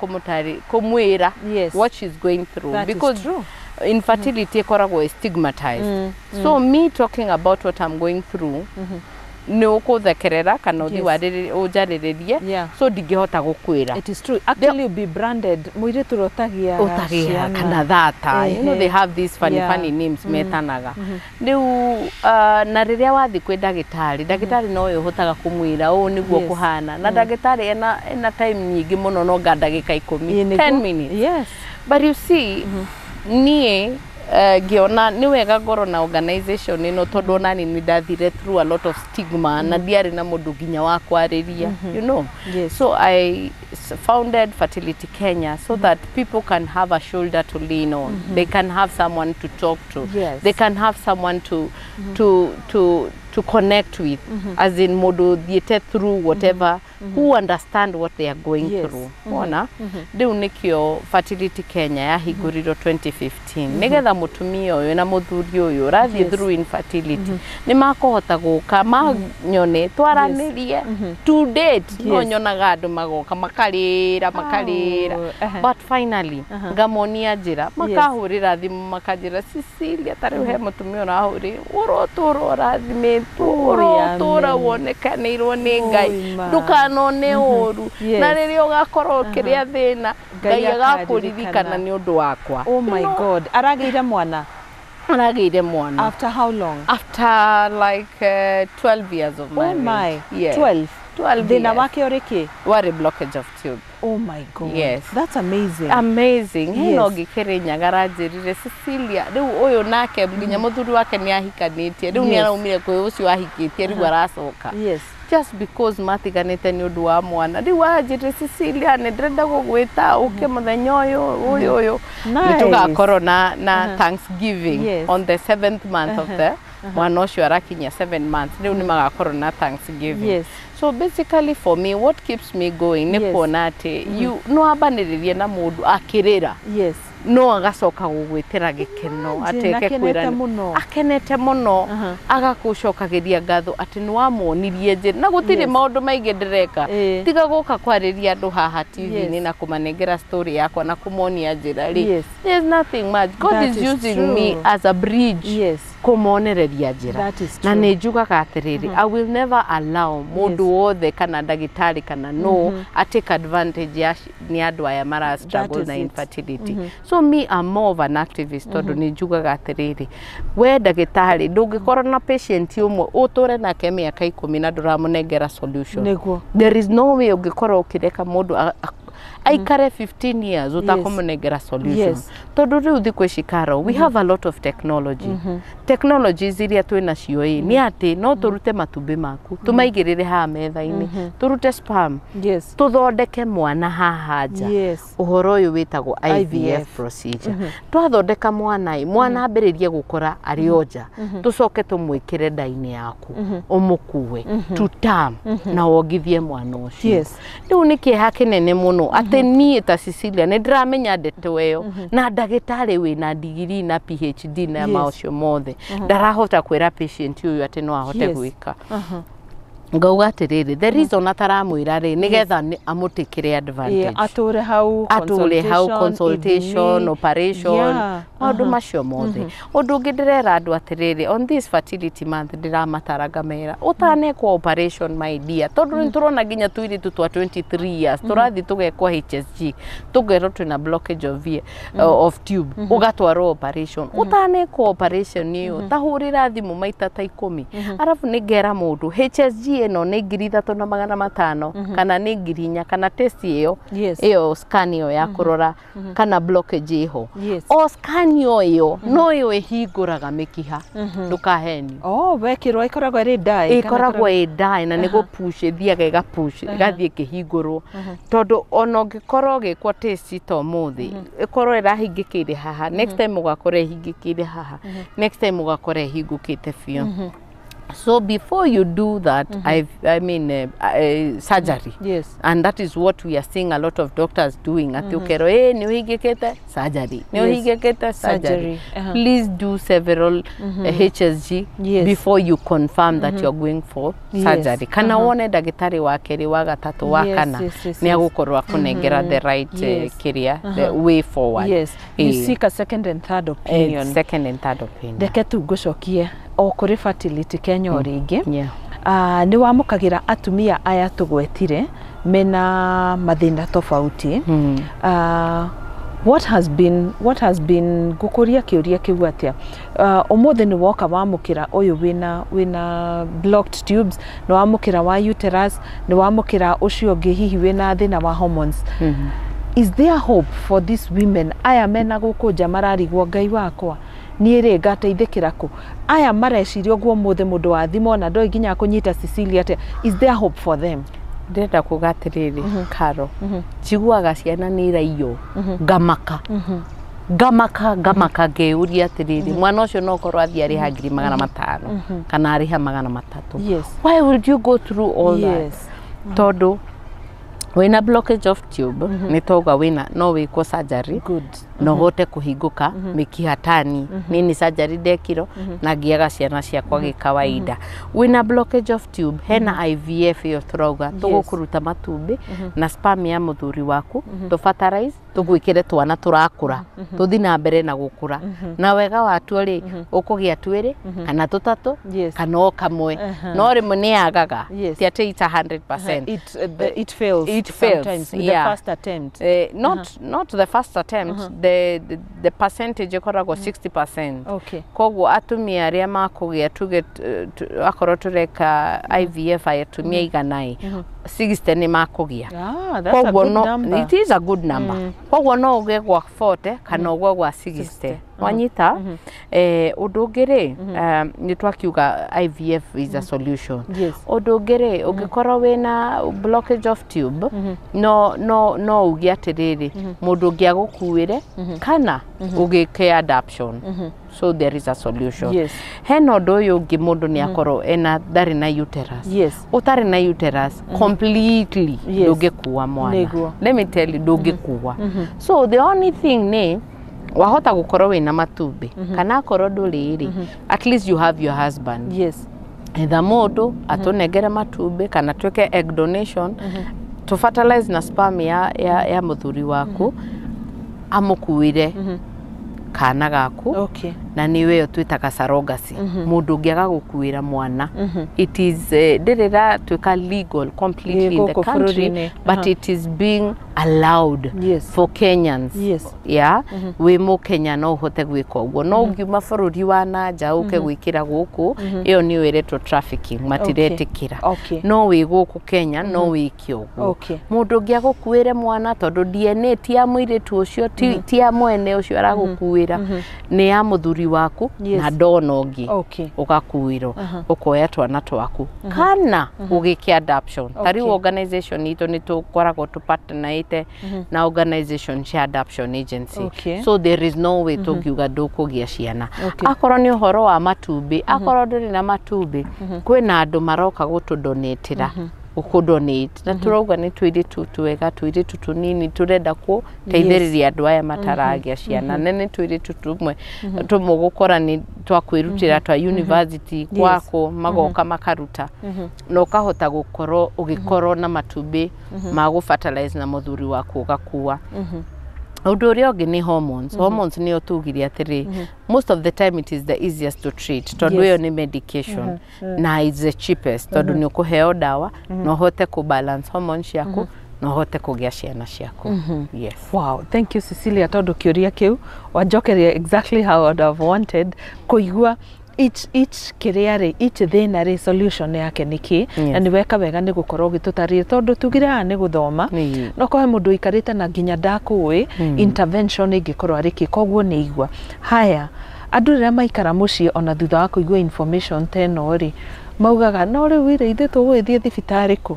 A: kũmwĩra what she's going through.
B: That
A: because
B: is true.
A: Infertility ĩkoragwo stigmatized. So me talking about what I'm going through, nĩ ũkũthekerera kana ũthiĩ ũnjarĩrĩrie, so ndingĩhota gũkwĩra.
B: It is true. Actually you'll be branded mũirĩtu ũrĩa ũtagĩaga
A: kana thata. You know they have these funny funny names metanaga. Rĩu na rĩrĩa wathiĩ kwĩ ndagĩtarĩ, ndagĩtarĩ no we ũhotaga kũmwĩra ũũ nĩguo kũhana, na ndagĩtarĩ ena time nyingĩ mũno no nga ndagĩka 10, 10 minutes. But you see, niĩ ngĩona nĩ wega ngorwo na organization ĩno tondũ ona niĩ nĩ ndathire through a lot of stigma na ndiarĩ na mũndũ nginya wa kwarĩria, you know. So I founded Fertility Kenya so that people can have a shoulder to lean on. They can have someone to talk to. They can have someone to to connect with, as in mũndũ ũthiĩte through whatever, who understand what they are going through. Wona rĩu nĩkĩo Fertility Kenya yahingũrirwo 2015, nĩgetha mũtumia ũyũ na mũthuri ũyũ ũrathiĩ through infertility nĩ makũhota gũka manyone, twaranĩrie. To date no nyonaga andũ magoka makarĩra makarĩra, but finally ngamonia njĩra, makahũrĩra thimũ makanjĩra, "Cecilia," ta rĩu he mũtumia ũrahũrĩra, "ũrotũra ũrathimĩtwo, ũrotũra wonekanĩirwo nĩ Ngai, ndũkanone ũru, na rĩrĩa ũgakorwo ũkĩrĩa thĩna, Ngai agakũririkana nĩ ũndũ wakwa."
B: Oh my God, aragĩire mwana?
A: Aragĩire mwana.
B: After how long?
A: After like 12 years of marriage.
B: Oh my.
A: Yes.
B: 12?
A: 12.
B: Thĩna wake ũrĩ kĩ?
A: Warĩ blockage of tube.
B: Oh my God.
A: Yes.
B: That's amazing.
A: Amazing. Hena ũngĩ Kĩrĩnyaga aranjĩrire, "Cecilia," rĩu ũyũ nake nginya mũthuri wake nĩ ahikanĩtie rĩu, nĩ araumire kwĩ ũcio ahikĩtie, rĩu aracoka just because matiganĩte nĩ ũndũ wa mwana. Rĩu anjĩrire, "Cecilia, nĩ ndĩrenda gũgwĩta ũke mũthenya ũyũ ũyũ ũyũ, nĩ tũgakorwo na Thanksgiving on the seventh month of the mwana ũcio arakinyia 7 months, rĩu nĩ magakorwo na Thanksgiving." So basically for me, what keeps me going nĩ kuona atĩ you no ambanĩrĩrie na mũndũ akĩrĩra, no agacoka gũgwĩtĩra gĩkeno, ateke kwĩra akenete mũno, agakũcokagĩria ngatho atĩ nĩ wamuonirie njĩra, na gũtirĩ maũndũ maingĩ ndĩreka tiga gũka kwarĩria andũ haha TV-inĩ na kũmanengera story yakwa na kũmonia njĩra rĩ. There's nothing much. God is using me as a bridge kũmonereria njĩra. Na nĩ njugaga atĩrĩrĩ, I will never allow mũndũ wothe kana ndagĩtarĩ kana no a take advantage ya nĩ andũ aya mara struggle na infertility. So me, I'm more of an activist, tondũ nĩ njugaga atĩrĩrĩ, we ndagĩtarĩ ndũngĩkorwo na patient ũmwe ũtũre nake mĩaka 10 na ndũramũnengera solution. There is no way ũngĩkorwo ũkĩreka mũndũ aikare 15 years ũtakũmũnengera solution, tondũ rĩu thikũ ici, Caro, we have a lot of technology. Technologies iria twĩ nacio ĩ nĩ atĩ no tũrute matumbĩ maku, tũmaigĩrĩre haha metha-inĩ, tũrute sperm, tũthondeke mwana haha nja. Ũhoro ũyũ wĩtagwo IVF procedure. Twathondeka mwana ĩ, mwana ambĩrĩrie gũkũra arĩ o nja, tũcoke tũmwĩkĩre nda-inĩ yaku, ũmũkue to term na wongithie mwana ũcio. Rĩu nĩ kĩeha kĩnene mũno atĩ niĩ ta Cecilia nĩ ndĩramenya ndeto ĩyo, na ndagĩtarĩ wĩna degree na PhD na maũcio mothe ndarahota kwĩra patient ũyũ atĩ no ahote gwĩka. Ngauga atĩrĩrĩ, the reason ataramwĩra rĩ, nĩgetha amũtĩkĩre advantage.
B: Atũre hau.
A: Atũre hau, consultation, operation, maũndũ macio mothe. Ũndũ ũngĩ ndĩrera andũ atĩrĩrĩ, on this fertility month ndĩramatara ngamera, ũtanekwo operation, my dear, tondũ nĩ tũrona nginya tũirĩtu twa 23 years tũrathiĩ tũgekwo HSG, tũkerwo twĩna blockage of tube, ũgatwarwo operation. Ũtanekwo operation ĩyo, tahũrĩra thimũ maita ta 10. Arabu nĩ ngera mũndũ, HSG ĩno nĩ 3500 kana nĩ 4000, kana test ĩyo ĩyo scan ĩyo ya kũrora kana blockage ĩho, o scan ĩyo no ĩyo ĩhingũraga mĩkiha, ndũkahenio.
B: Oh, wekĩrwo ĩkoragwo ĩrĩ dye?
A: Ĩkoragwo ĩ dye, na nĩ gũpush ĩthiaga ĩgapush, ĩgathiĩ ĩkĩhingũrwo, tondũ ona ũngĩkorwo ũgĩkwo test ta ũmũthĩ ĩkorwo ĩrahingĩkĩire haha, next time ũgakora ĩhingĩkĩire haha, next time ũgakora ĩhingũkĩte biũ. So before you do that, I mean, surgery, and that is what we are seeing a lot of doctors doing, atĩ ũkerwo ĩ nĩ ũhingĩkĩte, surgery, nĩ ũhingĩkĩte, surgery. Please do several HSG before you confirm that you're going for surgery, kana wone ndagĩtarĩ wa kerĩ, wa gatatũ, wa kana, nĩ agũkorwo akũnengera the right kĩrĩa, the way forward.
B: Yes. You seek a second and third opinion.
A: Second and third opinion.
B: Reke tu ngũcokie o kũrĩ Fertility Kenya o rĩngĩ. Nĩ wamũkagĩra atumia aya tũgwetire mena mathĩna tofauti. What has been ngũkũria kĩũria kĩu atĩa, ũmũthĩ nĩ woka wamũkĩra ũyũ wĩna blocked tubes, nĩ wamũkĩra wa uterus, nĩ wamũkĩra ũcio ũngĩ hihi wĩna thĩna wa hormones. Is there hope for these women aya mena gũkũ nja mararigwo, "Ngai wakwa, niĩ rĩ ngateithĩkĩra kũ?" Aya mareciria ũguo ũmũthĩ, mũndũ wa thimũ ona ndoĩ nginya kũnyita Cecilia atĩa. Is there hope for them?
A: Ndĩrenda kuga atĩrĩrĩ, Karo, njiguaga ciana nĩ iraiywo, ngamaka. Ngamaka ngamaka ngeyũria atĩrĩrĩ, mwana ũcio no korwo athiĩ arĩha 500,000 kana arĩha 300. Why would you go through all that? Tondũ wĩna blockage of tube, nĩ tauga wĩna no wĩkwo surgery na ũhote kũhingũka mĩkiha tani. Niĩ nĩ surgery ndekirwo na ngĩaga ciana ciakwa gĩkawaida. Wĩna blockage of tube, hena IVF ĩyo tũrauga tũgũkũruta matumbĩ na sperm ya mũthuri waku, tũ fertilize, tũgwĩkĩre twana tũrakũra, tũthi na mbere na gũkũra, na wega watuo rĩ, ũkũgĩa twĩrĩ kana tũtatũ kana o kamwe, no rĩmwe nĩ yagaga. Ti atĩ it's 100%.
B: It fails
A: It fails,
B: sometimes with the first attempt.
A: Not the first attempt, the percentage ĩkoragwo 60%. Koguo atumia arĩa makũgĩa, tuge akorwo tũreka IVF atumia 100 ĩ, 60 nĩ makũgĩa.
B: Ah, that's a
A: Koguo
B: good
A: no
B: number.
A: It is a good number. Koguo no ũgĩe gwa 40 kana ũgwe gwa 60, wanyita? Ũndũ ũngĩ rĩ, nĩ twakiuga IVF is a solution. Ũndũ ũngĩ rĩ, ũngĩkorwo wĩna blockage of tube, no uge atĩrĩrĩ, mũndũ ũngĩ agũkuĩre kana ũgĩke adoption. So there is a solution. Hena ũndũ ũyũ ũngĩ, mũndũ nĩ akorwo ena ndarĩ na uterus. Ũtarĩ na uterus completely, ndũngĩkua mwana. Let me tell you, ndũngĩkua. So the only thing nĩ wahota gũkorwo wĩna matumbĩ, kana akorwo ndũrĩ rĩ, at least you have your husband. Etha mũndũ atũnengere matumbĩ kana twĩke egg donation, to fertilize na sperm ya mũthuri waku, amũkuĩre kana gaku. Na nĩ ĩyo twĩtaga surrogacy, mũndũ ũngĩ agagũkuĩra mwana. It is ndĩrĩ ratuĩka legal completely in the
B: gũkũ
A: country,
B: bũrũri-inĩ.
A: but it is being allowed for Kenyans. Yeah, wĩ mũkenya no ũhote gwĩka ũguo, no ũngiuma bũrũri wa na nja ũke gwĩkĩra gũkũ, ĩyo nĩyo ĩretwo trafficking, matiretĩkĩra. No wĩ gũkũ Kenya no wĩke ũguo. Mũndũ ũngĩ agũkuĩre mwana, tondũ DNA ti ya mũirĩtu ũcio, ti ya mwene ũcio aragũkuĩra, nĩ ya mũthuri waku na ndona ũngĩ. Ũgakuĩrwo, ũkoya twana twaku kana ũgĩke adoption. Ta rĩu organization itũ nĩ tũkoragwo tũpartnerĩte na organization cia adoption agency. So there is no way tũngiuga ndũkũgĩa ciana. Akorwo nĩ ũhoro wa matumbĩ, akorwo ndũrĩ na matumbĩ, kwĩna andũ maroka gũtũdonatĩra, gũkũdonate, na tũrauga nĩ tũirĩtu twega, tũirĩtu tũnini tũrenda gũteithĩrĩria andũ aya mataragĩa ciana, na nĩ tũirĩtu tũmwe tũmwe gũkora nĩ twa kwĩrutĩra twa university gwakwo, magoka makaruta, na ũkahota gũkorwo ũgĩkorwo na matumbĩ ma gũ fertilize na mũthuri waku ũgakua. Ũndũ ũrĩa ũngĩ nĩ hormones. Hormones nĩyo tugire atĩrĩ, most of the time it is the easiest to treat, tondũ ĩyo nĩ medication na is the cheapest, tondũ nĩ ũkũheo ndawa na ũhote kũ balance hormones ciaku na ũhote kũgĩa ciana ciaku. Yes.
B: Wow, thank you, Cecilia, tondũ kĩũria kĩu wanjokeria exactly how I would have wanted kũigua each kĩrĩa rĩ, each thĩna rĩ, solution yake nĩ kĩ. Na nĩ weka wega nĩ gũkorwo ũgĩtũtarĩria, tondũ tugire haha nĩ gũthoma. No korwo he mũndũ ũikarĩte na nginya ndakũĩ intervention ĩngĩkorwo arĩ kĩ, koguo nĩ igua haya andũ rĩrĩa maikara mũciĩ ona thutha wa kũigua information ta ĩno rĩ, maugaga no rĩu rĩ, ithuĩ tũgũgĩthiĩ thibitarĩ kũ?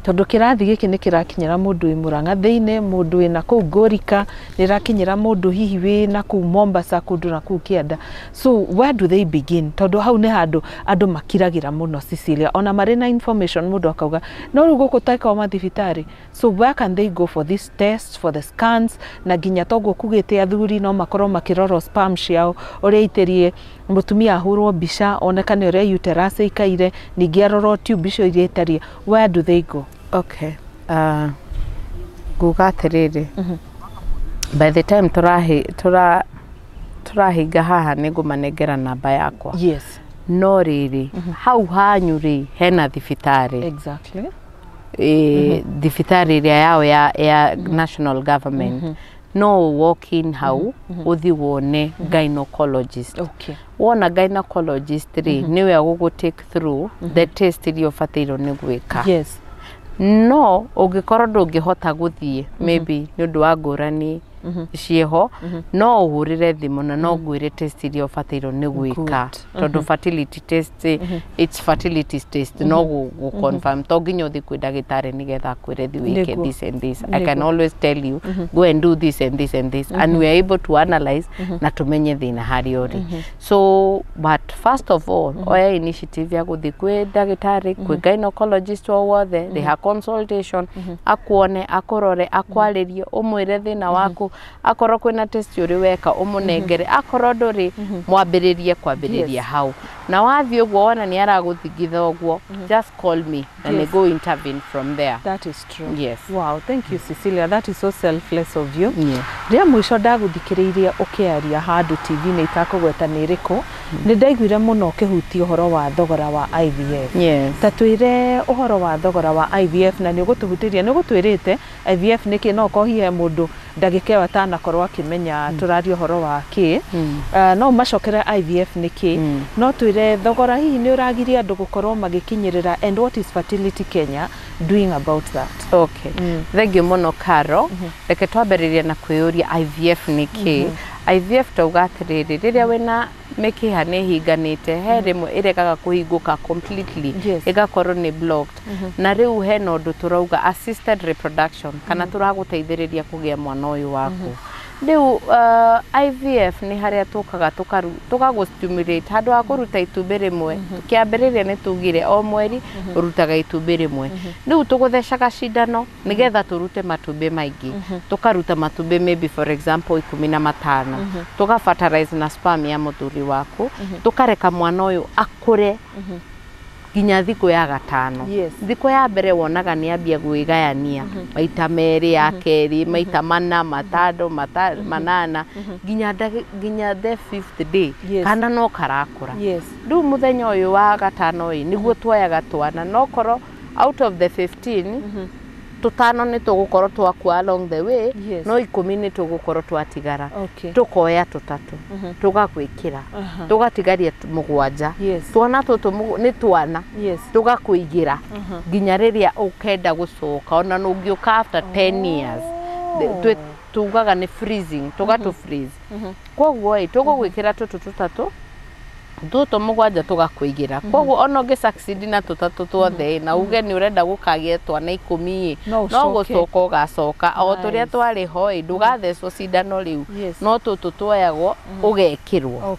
B: Tondũ kĩrathi gĩkĩ nĩ kĩrakinyĩra mũndũ wĩ Mũrang'a thĩinĩ, mũndũ wĩna kũu Ngũrika, nĩ ĩrakinyĩra mũndũ hihi wĩ na kũu Mombasa, kũndũ na kũu kĩanda. So where do they begin? Tondũ hau nĩ handũ andũ makiragĩra mũno, Cecilia, ona marĩ na information, mũndũ akauga no rĩu gũkũ taikawa mathibitarĩ. So where can they go for this test, for the scans, na nginya toguo kugĩte athuri no makorwo makĩrorwo sperm ciao ũrĩa itĩrie, mũtumia ahũrwo mbica onekane ũrĩa uterus ĩikaire, ningĩ arorwo tube icio iria itarie? Where do they go?
A: Okay. Nguga atĩrĩrĩ, by the time tũrahinga haha nĩ ngũmanengera namba yakwa. No rĩrĩ, hau hanyu rĩ, hena thibitarĩ. Thibitarĩ ĩrĩa yao ya national government, no walk in hau ũthi wone gynecologist. Wona gynecologist rĩ, nĩwe ũgũgũ take through the test iria ũbatairwo nĩ gwĩka. No ũngĩkorwo ndũngĩhota gũthiĩ, maybe nĩ ũndũ wa ngũrani Ciĩho, no ũhũrĩre thimũ na no ngwĩre test iria ũbatairwo nĩ gwĩka, tondũ fertility test, it's fertility test, no gũ confirm. To nginya ũthiĩ kwĩ ndagĩtarĩ nĩgetha akwĩre thiĩ wĩke this and this. I can always tell you, go and do this and this and this, and we are able to analyze na tumenye thĩna harĩa ũrĩ. So but first of all, oya initiative ya gũthiĩ kwĩ ndagĩtarĩ, kwĩ gynecologist o wothe, rĩha consultation, akuone, akũrore, akwarĩrie, ũmwĩre thĩna waku. Akorwo kwĩna test ũrĩ weka, ũmũnengere. Akorwo ndũrĩ, mwambĩrĩrie kwambĩrĩria hau. Na wathiĩ ũguo wona nĩ aragũthingitha ũguo, just call me na nĩ go intervene from there.
B: That is true.
A: Yes.
B: Wow, thank you, Cecilia. That is so selfless of you.
A: Yeah.
B: Rĩa mũico ndagũthikĩrĩirie ũkĩaria handũ TV-inĩ itakũgweta nĩ ĩrĩkũ, nĩ ndaiguire mũno ũkĩhutia ũhoro wa thogora wa IVF. Ta twĩre ũhoro wa thogora wa IVF, na nĩ ũgũtũhutĩria, nĩ ũgũtwĩrĩte IVF nĩkĩ, no okorwo hihi he mũndũ ndagĩka ĩyo atanakorwo akĩmenya tũraria ũhoro wa kĩ. No ũmacokere IVF nĩkĩ, no twĩre thogora hihi nĩ ũragiria andũ gũkorwo magĩkinyĩrĩra, and what is Fertility Kenya doing about that?
A: Okay. Thank you mũno, Caro. Reke twambĩrĩrie na kwĩyũria IVF nĩ kĩ. IVF tauga atĩrĩrĩ, rĩrĩa wĩna mĩkiha nĩ ĩhinganĩte, he rĩmwe ĩregaga kũhingũka completely, ĩgakorwo nĩ blocked, na rĩu hena ũndũ tũrauga assisted reproduction, kana tũragũteithĩrĩria kũgĩa mwana ũyũ waku. Rĩu IVF nĩ harĩa tũkaga tũkagũ stimulate handũ ha kũruta itumbĩ rĩmwe. Kĩambĩrĩria nĩ tugire o mweri ũrutaga itumbĩ rĩmwe, rĩu tũgũthecaga cindano nĩgetha tũrute matumbĩ maingĩ. Tũkaruta matumbĩ maybe, for example, 15, tũga fertilize na sperm ya mũthuri waku, tũkareka mwana ũyũ akũre nginya thikũ ya gatano. Thikũ ya mbere wonaga nĩ ambia gwĩgayania maita merĩ, ya kerĩ maita mana, matano, manana, nginya nginya the fifth day kana no karakũra. Rĩu mũthenya ũyũ wa gatano ĩ nĩguo tuoyaga twana, no korwo out of the 15, tũtano nĩ tũgũkorwo twakua along the way, no 10 nĩ tũgũkorwo twatigara. Tũkoya tũtatũ, tũgagwĩkĩra, tũgatigaria mũgwanja. Twana tũtũ nĩ twana, tũgakũigĩra nginya rĩrĩa ũkenda gũcoka, ona ũngĩũka after 10 years. Tugaga nĩ freezing, tũgatũ freeze. Koguo ĩ tũgũgwĩkĩra tũtũ tũtatũ, tũtũ mũgwanja tũgakũigĩra. Koguo ona ũngĩ succeed na tũtatũ tuothe ĩ, na uge nĩ ũrenda gũkagĩa twana 10 ĩ,
B: No
A: no
B: ũcoke.
A: Gũcoka ũgacoka o tũrĩa
B: Nice.
A: twarĩ ho ĩ, ndũgathecwo cindano rĩu, no tũtũ tuoyagwo ũgekĩrwo.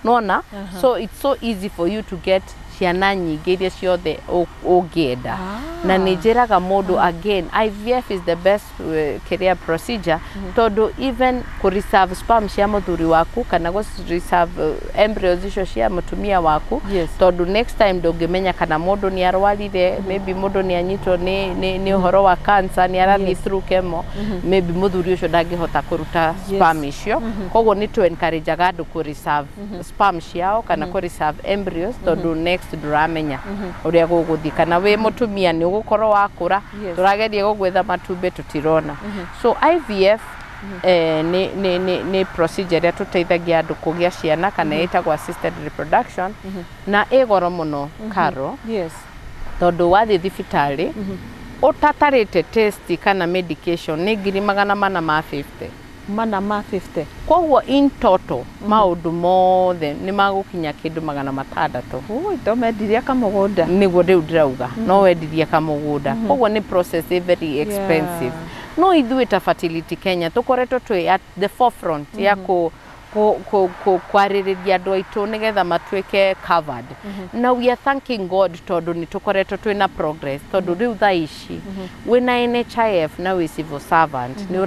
A: Nona so it's so easy for you to get ciana nyingĩ iria ciothe ũngĩenda. Na nĩ njĩraga mũndũ again, IVF is the best kĩrĩa procedure, tondũ even kũ reserve sperm cia mũthuri waku kana gũ reserve embryos icio cia mũtumia waku, tondũ next time ndũngĩmenya kana mũndũ nĩ arwarire, maybe mũndũ nĩ anyitwo nĩ ũhoro wa cancer, nĩ arathiĩ through chemo, maybe mũthuri ũcio ndangĩhota kũruta sperm icio. Koguo nĩ tũ encourageaga andũ kũ reserve sperm ciao kana kũ reserve embryos, tondũ next ndũramenya ũrĩa gũgũthiĩ, kana wĩ mũtumia nĩ ũgũkorwo wakũra, tũrageria gũgwetha matumbĩ tũtirona. So IVF nĩ procedure ĩrĩa tũteithagia andũ kũgĩa ciana, kana ĩtagwo assisted reproduction, na ĩ goro mũno, Caro, tondũ wathiĩ thibitarĩ ũtatarĩte test kana medication nĩ 450,000.
B: 450.
A: Koguo in total maũndũ mothe nĩ magũkinya kĩndũ 600.
B: Ui, tomendirie kamũgũnda.
A: Nĩguo rĩu ndĩrauga, no wendirie kamũgũnda. Koguo nĩ process ĩ very expensive. No ithuĩ ta Fertility Kenya tũkoretwo twĩ at the forefront ya kũ kwarĩrĩria andũ aitũ nĩgetha matuĩke covered, na we are thanking God tondũ nĩ tũkoretwo twĩna progress, tondũ rĩu thaa ici wĩna NHIF na wĩ civil servant nĩ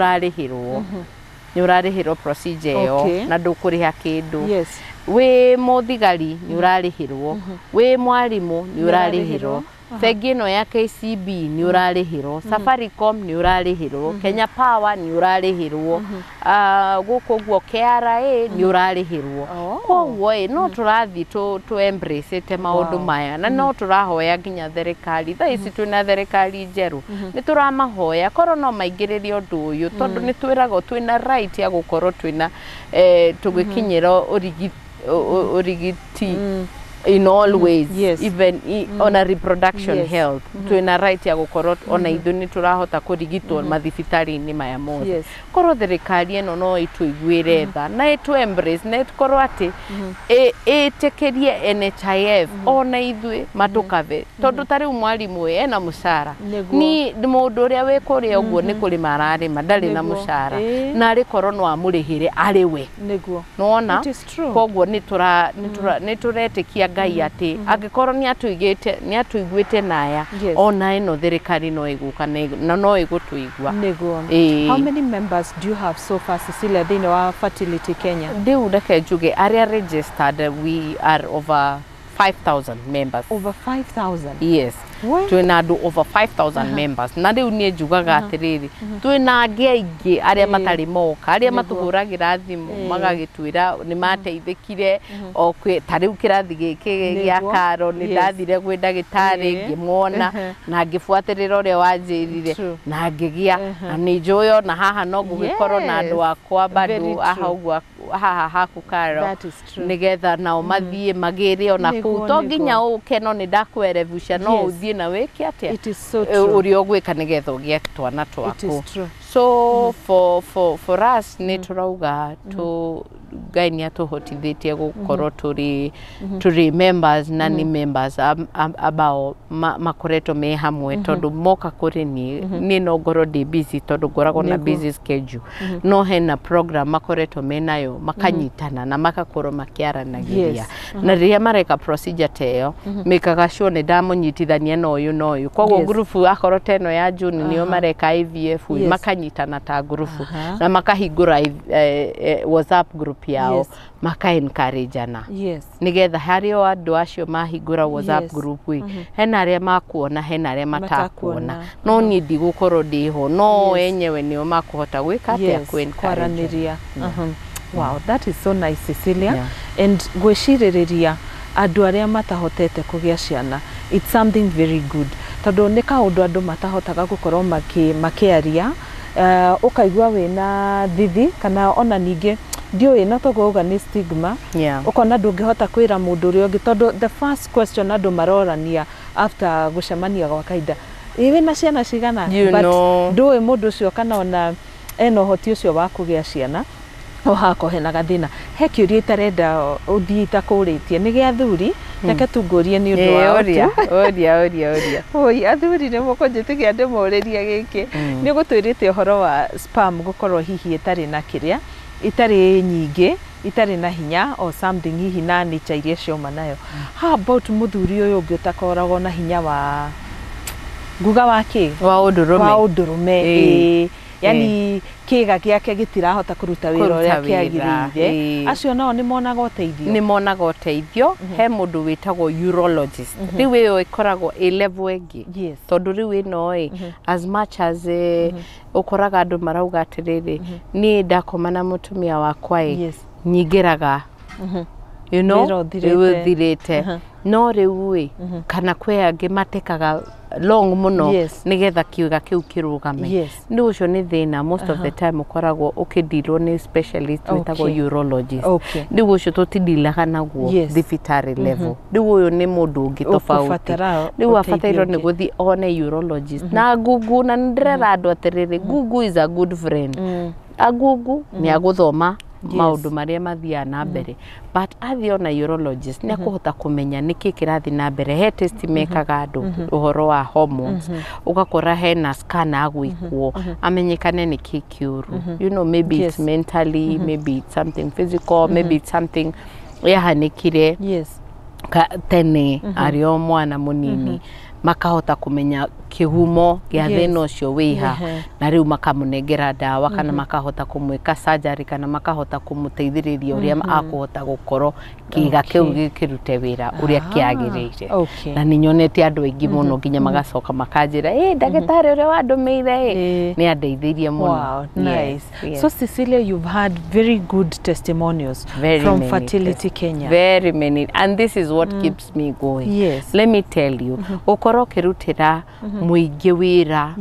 A: ũrarĩhĩrwo procedure ĩyo, na ndũkũrĩha kĩndũ. Wĩ mũthigari nĩ ũrarĩhĩrwo, wĩ mwarimũ nĩ ũrarĩhĩrwo, bengi ĩno ya KCB nĩ ũrarĩhĩrwo, Safaricom nĩ ũrarĩhĩrwo, Kenya Power nĩ ũrarĩhĩrwo, gũkũ ũguo KRA nĩ ũrarĩhĩrwo. Koguo ĩ no tũrathiĩ tũ embrace maũndũ maya, na no tũrahoya nginya thirikari. Thaa ici twĩna thirikari njerũ, nĩ tũramahoya korwo no maingĩrĩrie ũndũ ũyũ, tondũ nĩ twĩragwo twĩna right ya gũkorwo twĩna tũgĩkinyĩra ũrigiti In all ways.
B: Yes.
A: Even ona reproduction health, twĩna right ya gũkorwo ona ithuĩ nĩ tũrahota kũrigitwo mathibitarĩ-inĩ maya mothe. Korwo thirikari ĩno no ĩtũiguĩre tha na ĩtũ embrace na ĩkorwo atĩ ĩtĩkĩrie NHIF ona ithuĩ matũkave, tondũ ta rĩu mwarimũ ĩ ena mũcara.
B: Nĩguo.
A: Ni mũndũ ũrĩa wĩ kũrĩa ũguo nĩ kũrĩma ararĩma, ndarĩ na mũcara, na arĩ korwo no amũrĩhĩre arĩ we. Nĩwona?
B: It is true.
A: Koguo nĩ tũretĩkia Ngai atĩ angĩkorwo nĩ atũigĩte, nĩ atũiguĩte naya, ona ĩno thirikari no ĩgũka na no ĩgũtũigua. Ĩĩ.
B: How many members do you have so far, Cecilia, thĩinĩ wa Fertility Kenya?
A: Rĩu reke njuge arĩa registered, we are over 5000 members.
B: Over 5000?
A: Yes.
B: We?
A: Twĩna andũ over 5000 members, na rĩu niĩ njugaga atĩrĩrĩ, twĩna angĩ aingĩ arĩa matarĩ moka, arĩa matũhũragĩra thimũ magagĩtwĩra nĩ mateithĩkire o ta rĩu kĩrathi gĩkĩ gĩa Karo, nĩ ndathire gwĩ ndagĩtarĩ, ngĩmuona na ngĩbuatĩrĩra ũrĩa wanjĩrire na ngĩgĩa, na nĩ njũĩ ona haha no ngũgĩkorwo na andũ akwa
B: Very
A: bado haha ũguo haha haku Karo,
B: That is true.
A: nĩgetha nao mathiĩ magĩre ona kũu. To nginya ũke, no nĩ ndakwerebuca no ũthiĩ na wĩke atĩa.
B: It is so true.
A: Ũrĩa ũgwĩka nĩgetha ũgĩe twana
B: It
A: twaku.
B: is true.
A: So for us nĩ tũrauga tũ Ngai nĩ atũhotithĩtie gũkorwo tũrĩ members, na nĩ members ambao makoretwo me hamwe, tondũ moka kũrĩ niĩ, niĩ no ngorwo ndĩ busy tondũ ngoragwo na busy schedule, no hena program makoretwo menayo, makanyitana na magakorwo makĩaranagĩria, na rĩrĩa mareka procedure ta ĩyo, mekaga sure nĩ ndamũnyitithania na ũyũ na ũyũ. Koguo ngurubu akorwo ta ĩno ya June nĩo mareka IVF, makanyitana ta ngurubu na makahingũra WhatsApp group yao, maka encourageana nigetha harĩ o andũ acio mahingũra WhatsApp group ĩ, hena arĩa makuona, hena arĩa matakuona.
B: Matakuona.
A: No niĩ ndigũkorwo ndĩho, no enyewe nĩo makũhota gwĩka atĩa?
B: Yes,
A: Kũ encourage.
B: Kwaranĩria. Wow, that is so nice, Cecilia. And gwĩcirĩrĩria andũ arĩa matahotete kũgĩa ciana, it's something very good, tondũ nĩ kaũndũ andũ matahotaga gũkorwo makĩaria. Ũkaigua wĩna thithi, kana ona ningĩ ndiũĩ, no toguo uga nĩ stigma. Ũkona ndũngĩhota kwĩra mũndũ ũrĩa ũngĩ, tondũ the first question andũ marorania after gũcemania gwa kahinda, ĩ wĩna ciana cigana?
A: You
B: But
A: know.
B: ndũĩ mũndũ ũcio kana ona ena ũhoti ũcio wa kũgĩa ciana, no hakorwo hena gathĩna. He kĩũria itarenda ũthiĩ itakũrĩtie, nĩ gĩa athuri, reke tu ngũrie nĩ ũndũ wao
A: Ũria.
B: tu.
A: Ũria, ũria, ũria.
B: Oi, athuri nĩ mũkũnjĩtĩkia ndĩmũrĩrie gĩkĩ. Nĩ ũgũtwĩrĩte ũhoro wa sperm gũkorwo hihi ĩtarĩ na kĩrĩa, ĩtarĩ nyingĩ, itarĩ na hinya or something, hihi na nature iria ciauma nayo. How about mũthuri ũyũ ũngĩ ũtakoragwo na hinya wa nguga wa kĩ?
A: Wa ũndũrũme.
B: Wa ũndũrũme.
A: Ĩĩ.
B: Ĩĩ, yani kĩga gĩake gĩtirahota kũruta wĩra
A: Kũruta
B: ũrĩa
A: wĩra,
B: kĩagĩrĩire. Acio nao nĩ monaga ũteithio?
A: Nĩ monaga ũteithio. He mũndũ wĩtagwo urologist. Rĩu ĩyo ĩkoragwo ĩ level ĩngĩ, tondũ rĩu ĩno ĩ, as much as ũkoraga andũ marauga atĩrĩrĩ, niĩ ndakoma na mũtumia wakwa ĩ, nyingĩraga
B: Wĩra ũthirĩte.
A: Ũthirĩte. No rĩu ĩ, kana kwĩ angĩ matekaga long mũno nĩgetha kĩũga kĩu kĩrũgame. Nĩ ũcio nĩ thĩna most of the time ũkoragwo ũkĩndirwo nĩ specialist wĩtagwo urologist. Rĩu ũcio tũtindilaga naguo thibitarĩ level. Rĩu ũyũ nĩ mũndũ ũngĩ tofauti.
B: Ũkũbatara
A: Rĩu
B: ũteithio
A: abatairwo nĩ
B: ũngĩ.
A: gũthiĩ one urologist na Google, na nĩ ndĩrera andũ atĩrĩrĩ, Google is a good friend. Agugu nĩ agũthoma maũndũ marĩa mathiaga na mbere, but athiĩ ona urologist nĩ akũhota kũmenya nĩkĩ kĩrathiĩ na mbere. He test mekaga andũ ũhoro wa hormones, ũgakora hena scan agwĩkwo amenyekane nĩkĩ kĩũru, maybe it's mentally, maybe it's something physical, maybe it's something yahanĩkire tene arĩ o mwana mũnini, makahota kũmenya kĩhumo gĩa thĩna ũcio wĩha, na rĩu makamũnengera ndawa kana makahota kũmwĩka surgery kana makahota kũmũteithĩrĩria ũrĩa akũhota gũkorwo kĩga kĩu gĩkĩrute wĩra ũrĩa kĩagĩrĩire. Na nĩ nyonete andũ aingĩ mũno nginya magacoka makanjĩra, ĩ ndagĩtarĩ ũrĩa wandũmĩire ĩ, nĩ andeithirie mũno.
B: Wow, nice.
A: Yes.
B: So Cecilia, you've had very good testimonials
A: Very
B: from
A: many.
B: Fertility Kenya.
A: Very many, and this is what keeps me going. Let me tell you, ũkorwo ũkĩrutĩra mũingĩ wĩra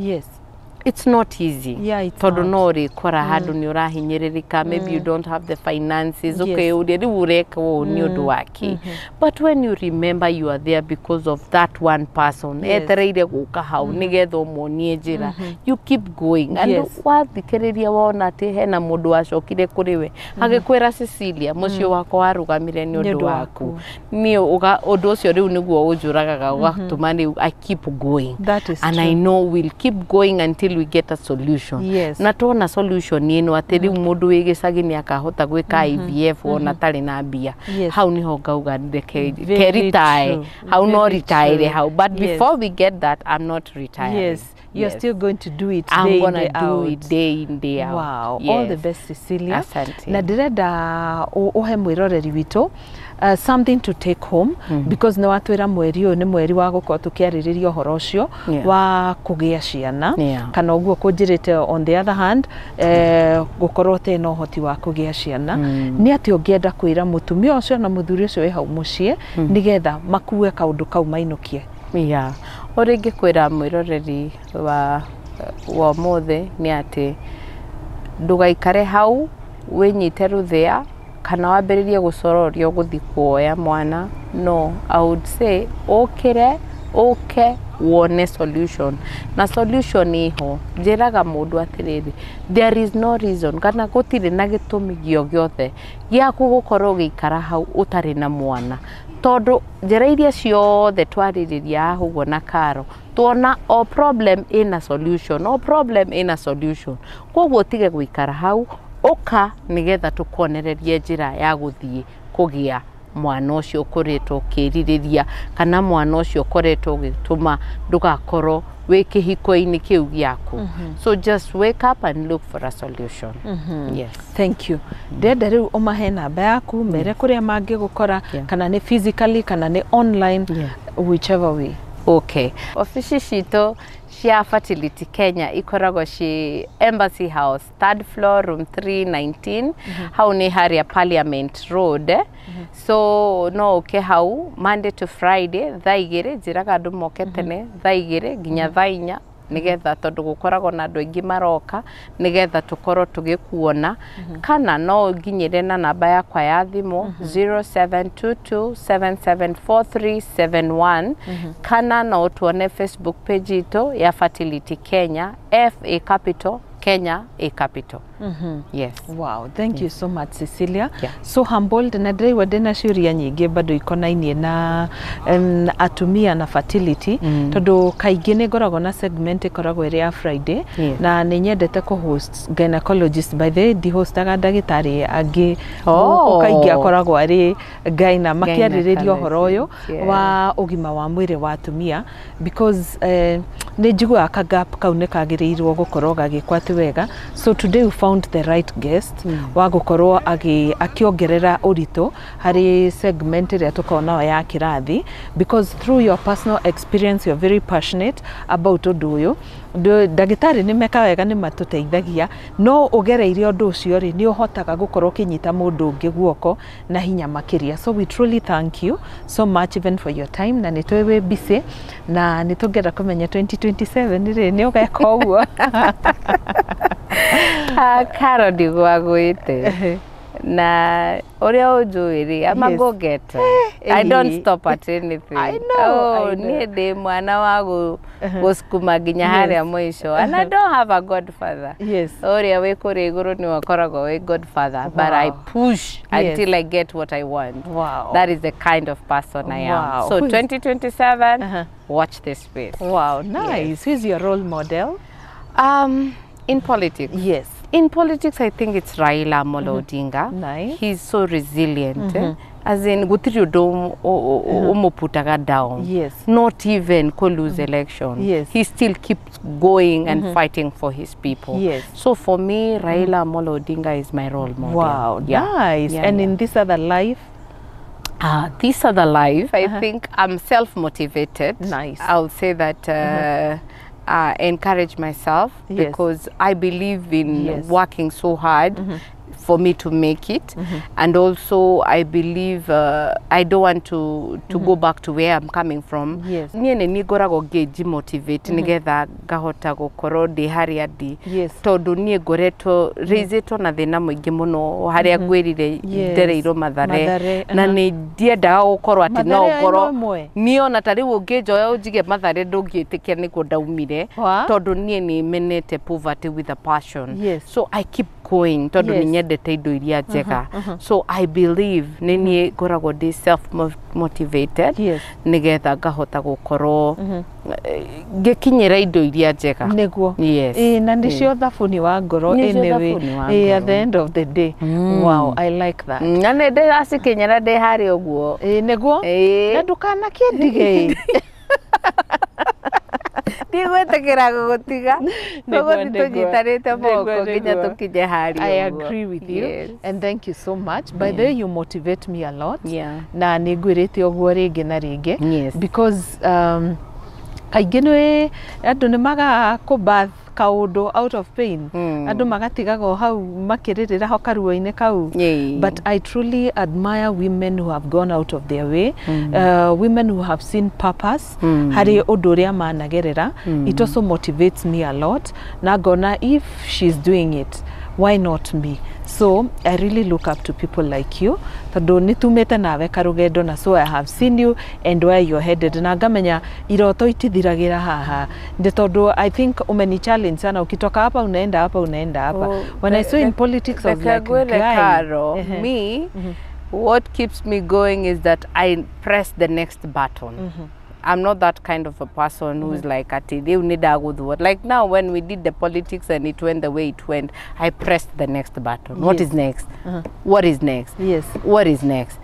A: It's not easy.
B: Yeah, it's
A: Tondũ
B: not.
A: No ũrĩkora handũ nĩ ũrahinyĩrĩrĩka, maybe you don't have the finances.
B: Yes.
A: Ũkeyũria rĩu ũreka ũũ nĩ ũndũ wa kĩ? But when you remember you are there because of that one person etereire gũka hau nĩgetha ũmuonie njĩra, you keep going and wathikĩrĩria wona atĩ hena mũndũ wacokire kũrĩ we agĩkwĩra, "Cecilia, mũciĩ wakwa warũgamire nĩ
B: Nĩ
A: ũndũ
B: ũndũ
A: waku." Niĩ ũndũ ũcio rĩu nĩguo ũnjũragaga ũgatũma rĩu I keep going.
B: That is
A: And
B: true.
A: I know we'll keep going until we get a solution. Na tuona solution ĩno atĩ rĩu mũndũ wĩ gĩcagi nĩ akahota gwĩka IVF ona atarĩ na mbia, hau niho ngauga reke
B: Very
A: ke retire
B: true.
A: hau, no
B: Very
A: retire
B: true.
A: hau, but before we get that, I'm not retiring.
B: Yes, you're still going to do it
A: I'm
B: day in,
A: gonna
B: day
A: do
B: out.
A: it day in, day out.
B: Wow,
A: Yes.
B: all the best, Cecilia.
A: Asante.
B: Na ndĩrenda ũhe mwĩroreri witũ something to take home because nĩ watwĩra mweri ũyũ nĩ mweri wa gũkorwo tũkĩarĩrĩria ũhoro ũcio wa kũgĩa ciana kana ũguo kũnjĩrĩte, on the other hand, gũkorwo ũtarĩ na ũhoti wa kũgĩa ciana. Nĩ atĩ ũngĩenda kwĩra mũtumia ũcio na mũthuri ũcio wĩ hau mũciĩ nĩgetha makue kaũndũ kau mainũkie?
A: Yeah. Ũrĩa ingĩkwĩra mwĩroreri wa ũmũthĩ nĩ atĩ ndũgaikare hau wĩnyite rũthĩa kana wambĩrĩrie gũcororio gũthiĩ kuoya mwana. No, I would say ũkĩre, ũke wone solution, na solution ĩho. Njĩraga mũndũ atĩrĩrĩ, there is no reason kana gũtirĩ na gĩtũmi gĩo gĩothe gĩaku gũkorwo ũgĩikara hau ũtarĩ na mwana, tondũ njĩra iria ciothe twarĩrĩria haha ũguo na Karo, tuona o problem ĩna solution, o problem ĩna solution. Koguo tige gũikara hau, ũka nĩgetha tũkuonererie njĩra ya gũthiĩ kũgĩa mwana ũcio ũkoretwo ũkĩrirĩria kana mwana ũcio ũkoretwo ũgĩtũma ndũgakorwo wĩ kĩhiko-inĩ kĩu gĩaku. So just wake up and look for a solution. Yes.
B: Thank you. Ndĩrenda rĩu ũmahe namba yaku, mere kũrĩa mangĩgũkora, kana nĩ physically kana nĩ online, whichever way.
A: Okay. Ofici citũ cia Fertility Kenya ikoragwo ci Embassy House, third floor, room 319. Hau nĩ harĩa Parliament Road. So no ũke hau Monday to Friday thaa 2. Njĩraga andũ moke tene thaa 2 nginya thaa 4, nigetha tondũ gũkoragwo na andũ aingĩ maroka, nigetha tũkorwo tũgĩkuona. Kana no ũnginyĩre na namba yakwa ya thimũ 0722774371, kana no ũtuone Facebook page itũ ya Fertility Kenya, FA capital Kenya, A capital. Yes.
B: Wow, thank you so much, Cecilia.
A: Yeah.
B: So humbled, na ndĩraigua ndĩna ciũria nyingĩ bado ikonainie na atumia na fertility, tondũ kaingĩ nĩ ngoragwo na segment ĩkoragwo ĩrĩ ya Friday, na nĩ nyendete kũ host gynecologist. By the way, ndihostaga ndagĩtarĩ angĩ
A: Oh.
B: gũkũ, kaingĩ akoragwo arĩ gyna makĩarĩrĩria ũhoro ũyũ
A: Gynecologist, yeah.
B: wa ũgima wa mwĩrĩ wa atumia, because nĩ njiguaga ka gap kau nĩ kagĩrĩirwo gũkorwo gagĩkwo atĩ wega. So today we found the right guest wa gũkorwo akĩongerera ũritũ harĩ segment ĩrĩa tũkoragwo nayo ya kĩrathi, because through your personal experience you're very passionate about ũndũ ũyũ. Ndagĩtarĩ nĩ meka wega, nĩ matũteithagia, no ũgereire ũndũ ũcio rĩ, nĩ ũhotaga gũkorwo ũkĩnyita mũndũ ũngĩ guoko na hinya makĩria. So we truly thank you so much even for your time, na nĩ tũĩ wĩ busy, na nĩ tũngĩenda kũmenya 2027 rĩ, nĩ ũgeka ũguo?
A: Ah, Karo, ndigwagwĩte na ũrĩa ũnjũĩ rĩ, I'm a go getter. I don't stop at anything.
B: I know,
A: Oh,
B: I know.
A: niĩ ndĩ mwana wa gũcukuma nginya harĩa mũico, and I don't have a godfather. Ũrĩa wĩ kũrĩa igũrũ nĩwe ũkoragwo wĩ godfather, but I push until I get what I want. That is the kind of person I am. So 2027, watch this space.
B: Wow, nice. Who is your role model?
A: In politics?
B: Yes.
A: In politics, I think it's Raila Amolo Odinga.
B: Nice.
A: He's so resilient. Eh? As in, gũtirĩ ũndũ ũmũputaga down. Not even ko lose election. He still keeps going and fighting for his people. So for me, Raila Amolo Odinga is my role model.
B: Wow, nice. And in this other life?
A: This other life, I think I'm self-motivated.
B: Nice.
A: I'll say that encourage myself because I believe in working so hard for for me to make it. And also I believe I don't want to go back to where I'm coming from. Niĩ nĩ niĩ ngoragwo ngĩnjimotivate nĩgetha ngahota gũkorwo ndĩ harĩa ndĩ, tondũ niĩ ngoretwo raisĩtwo na thĩna mũingĩ mũno, harĩa ngwĩrire ndereirwo Mathare.
B: Mathare,
A: na nĩ ndiendaga gũkorwo atĩ no
B: Mathare
A: ngorwo
B: ĩno ĩmwe?
A: Niĩ ona ta rĩu ũngĩnjoya ũnjige Mathare, ndũngĩtĩkia nĩkuo ndaumire,
B: Wa?
A: Tondũ niĩ nĩ menete poverty with a passion. So I keep going tondũ nĩ nyendete indo iria njega. So I believe nĩ niĩ ngoragwo ndĩ self motivated nĩgetha ngahota gũkorwo ngĩkinyĩra indo iria njega.
B: Nĩguo.
A: Yes.
B: Ĩĩ, na nĩcio thabuni wa ngoro.
A: Nĩcio
B: Anyway,
A: thabuni wa
B: ĩĩ, at
A: ngoro.
B: the end of the day. Wow, I like that.
A: Na nĩ ndĩracikinyĩra ndĩ harĩa ũguo.
B: Ĩĩ, nĩguo.
A: Ĩĩ.
B: Na ndũkanakĩndige.
A: Ndigwĩtĩkĩra gũgũtiga.
B: Nĩguo,
A: Tũgũthiĩ
B: nĩguo.
A: tũnyitanĩte moko
B: Nĩguo,
A: nginya
B: nĩguo.
A: tũkinye harĩa
B: I
A: ũguo.
B: agree with you and thank you so much. By the way, you motivate me a lot. Na nĩ ngwĩrĩte ũguo rĩngĩ na rĩngĩ because kaingĩ nĩ andũ nĩ magaga kũ kaũndũ out of pain, andũ magatigaga o hau makĩrĩrĩra ho karuo-inĩ kau. But I truly admire women who have gone out of their way, women who have seen purpose harĩ ũndũ ũrĩa managerera. It also motivates me a lot, na ngona if she's doing it, why not me? So I really look up to people like you, tondũ nĩ tumĩte nawe karũgendo, na so I have seen you and where you're headed, na ngamenya iroto itithiragĩra haha, nĩ tondũ I think umeni challenge sana. Ukitoka hapa, unaenda hapa, unaenda hapa.
A: Oh,
B: When I saw in politics, I was like,
A: Reke ngwĩre,
B: "Guy."
A: Caro,
B: Ehe.
A: me, what keeps me going is that I press the next button. I'm not that kind of a person who's like, ati rĩu nĩ ndagũthwo. Like now when we did the politics and it went the way it went, I pressed the next button. What is next? What is next? What is next?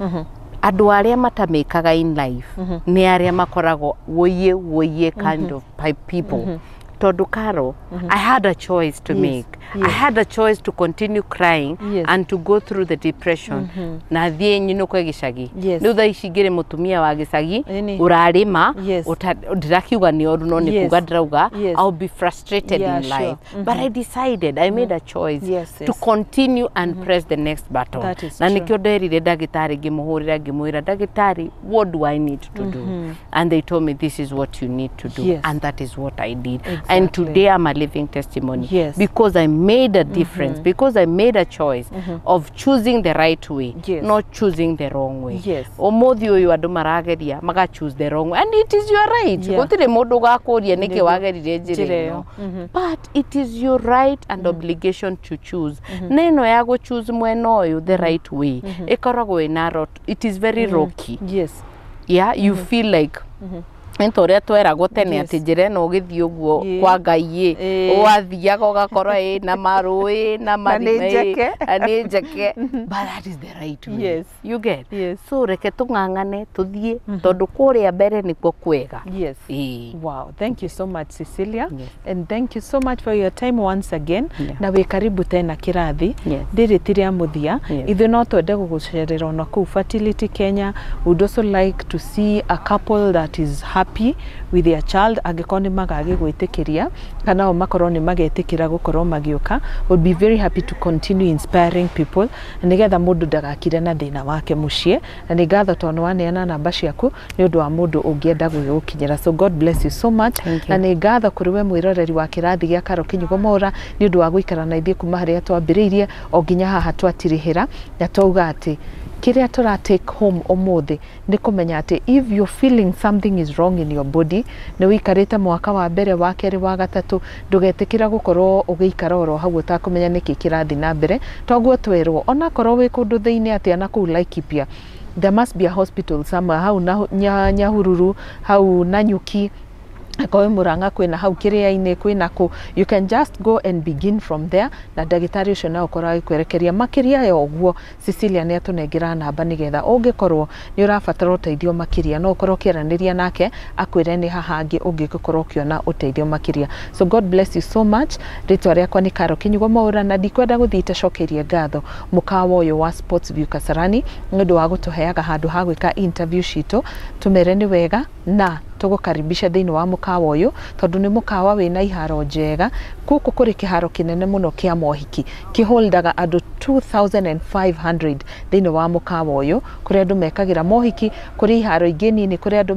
A: Andũ arĩa matamĩkaga in life nĩ arĩa makoragwo wũiye wũiye kind of people, tondũ Caro, I had a choice to make. I had a choice to continue crying and to go through the depression na thiĩ nyinũke gĩcagi. Rĩu thaa ici ngĩrĩ mũtumia wa gĩcagi ũrarĩma. Ndĩrakiuga nĩ ũru, no nĩ kuga ndĩrauga I'll be frustrated in life. But I decided, I made a choice to continue and press the next button.
B: That is
A: Na
B: true.
A: nĩkĩo nderire ndagĩtarĩ, ngĩmũhũrĩra, ngĩmwĩra, "Ndagĩtarĩ, what do I need to do?" And they told me, "This is what you need to do." And that is what I did. And today I'm a living testimony because I made a difference, because I made a choice of choosing the right way, not choosing the wrong way. Ũmũthĩ ũyũ andũ marageria maga choose the wrong way, and it is your right. Gũtirĩ mũndũ ũgakũria nĩkĩ
B: Nĩguo.
A: Wageririe njĩra
B: Njĩra
A: ĩno,
B: ĩyo.
A: But it is your right and obligation to choose. Na ĩno ya gũ choose mwena ũyũ, the right way, ĩkoragwo ĩna it is very rocky. Yeah, you feel like nĩ ta ũrĩa tweragwo tene atĩ njĩra ĩno ũgĩthiĩ ũguo kwa Ngai ĩ, wathiaga ũgakora ĩ na marũĩ na
B: Na nĩ
A: marima ĩ,
B: njeke.
A: Na nĩ njeke, but that is the right way. You get?
B: Yes.
A: So reke tũng'ang'ane tũthiĩ, tondũ kũrĩa mbere nĩkuo kwega. Ĩĩ.
B: Wow, thank you so much, Cecilia.
A: Yes.
B: And thank you so much for your time once again. Na wĩ karibu tena kĩrathi. Rĩrĩ ti rĩa mũthia. Ithuĩ no twende gũgũcerera ona kũu Fertility Kenya. Would also like to see a couple that is happy with their child, angĩkorwo nĩ magagĩgwĩtĩkĩria kana o makorwo nĩ magetĩkĩra gũkorwo magĩũka. Would be very happy to continue inspiring people, nĩgetha mũndũ ndagakire na thĩna wake mũciĩ. Na nĩ ngatho tondũ nĩ waneana namba ciaku nĩ ũndũ wa mũndũ ũngĩenda gũgĩgũkinyĩra. So God bless you so much.
A: Thank you.
B: Na nĩ ngatho kũrĩ we mwĩroreri wa kĩrathi gĩa Karo Kinyugo Mwaura nĩ ũndũ wa gũikara na ithuĩ kuma harĩa twambĩrĩirie o nginya haha twatirihĩra, na twauga atĩ kĩrĩa tũra take home ũmũthĩ nĩ kũmenya atĩ if you're feeling something is wrong in your body, nĩ wĩikarĩte mwaka wa mbere, wa kerĩ, wa gatatũ, ndũgetĩkĩra gũkorwo ũgĩikara oro hau ũtakũmenya nĩkĩ kĩrathiĩ na mbere. Toguo twerwo onakorwo wĩ kũndũ thĩinĩ atĩa na kũu Laikipia, there must be a hospital somewhere hau na Nyahururu, hau Nanyuki, akorwo Murang'a kwĩna hau Kĩrĩa-inĩ, kwĩna kũ. You can just go and begin from there, na ndagĩtarĩ ũcio no ũkorwo agĩkwerekeria makĩria ya ũguo. Cecilia nĩ atũnengera namba nĩgetha ũngĩkorwo nĩ ũrabatara ũteithio makĩria, no ũkorwo ũkĩaranĩria nake akwĩre nĩ haha hangĩ ũngĩkorwo ũkĩona ũteithio makĩria. So God bless you so much. Rĩtwa rĩakwa nĩ Karo Kinyugo Mwaura, na ndikwenda gũthiĩ itacokeirie ngatho mũkawa ũyũ wa Sports View Kasarani nĩ ũndũ wa gũtũheaga handũ ha gwĩka interview citũ. Tũmere nĩ wega na Tũgũkaribisha thĩinĩ wa mũkawa ũyũ tondũ nĩ mũkawa wĩna iharo njega. Gũkũ kũrĩ kĩharo kĩnene mũno kĩa mohiki kĩholdaga andũ 2500 thĩinĩ wa mũkawa ũyũ, kũrĩa andũ mekagĩra mohiki, kũrĩ iharo ingĩ nini kũrĩa andũ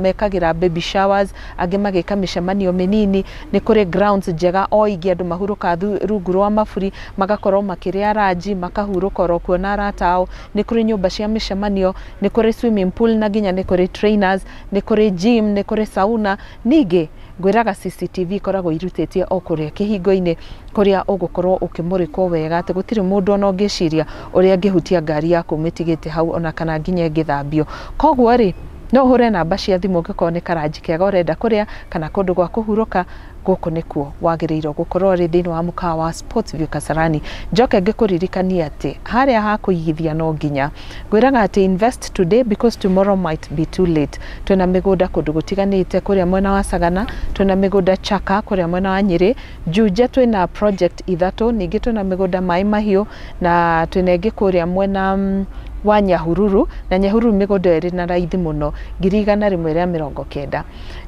B: mekagĩra baby showers, angĩ magĩka mĩcemanio mĩnini. Nĩ kũrĩ grounds njega o ingĩ andũ mahurũka rungu rwa maburi, magakorwo makĩrĩa ranji, makahurũka oro kuo na arata ao. Nĩ kũrĩ nyũmba cia mĩcemanio, nĩ kũrĩ swimming pool, na nginya nĩ kũrĩ trainers, nĩ kũrĩ gym, nĩ kũrĩ sauna. Ningĩ ngwĩraga CCTV ikoragwo irutĩtie o kũrĩa kĩhingo-inĩ kũrĩa ũgũkorwo ũkĩmũrĩkwo wega atĩ gũtirĩ mũndũ ona ũngĩciria ũrĩa angĩhutia ngari yaku ũmĩtigĩte hau ona kana nginya ĩngĩthambio. Koguo rĩ, no ũhũre namba cia thimũ ũngĩkorwo nĩ karanji kega ũrenda kũrĩa kana kũndũ gwa kũhurũka. Gũkũ nĩkuo wagĩrĩirwo gũkorwo ũrĩ thĩinĩ wa mũkawa wa Sports View Kasarani. Njoke ngĩkũririkania atĩ harĩa ha kũigithia no nginya ngwĩraga atĩ invest today because tomorrow might be too late. Twĩna mĩgũnda kũndũ gũtiganĩte, kũrĩa mwena wa Sagana twĩna mĩgũnda, Chaka kũrĩa mwena wa Nyĩrĩ, Juja twĩna project ithatũ, ningĩ twĩna mĩgũnda Maĩ Mahiũ, na twĩna ĩngĩ kũrĩa mwena wa Nyahururu, na Nyahururu mĩgũnda ĩrĩ na raithi mũno, 190,000.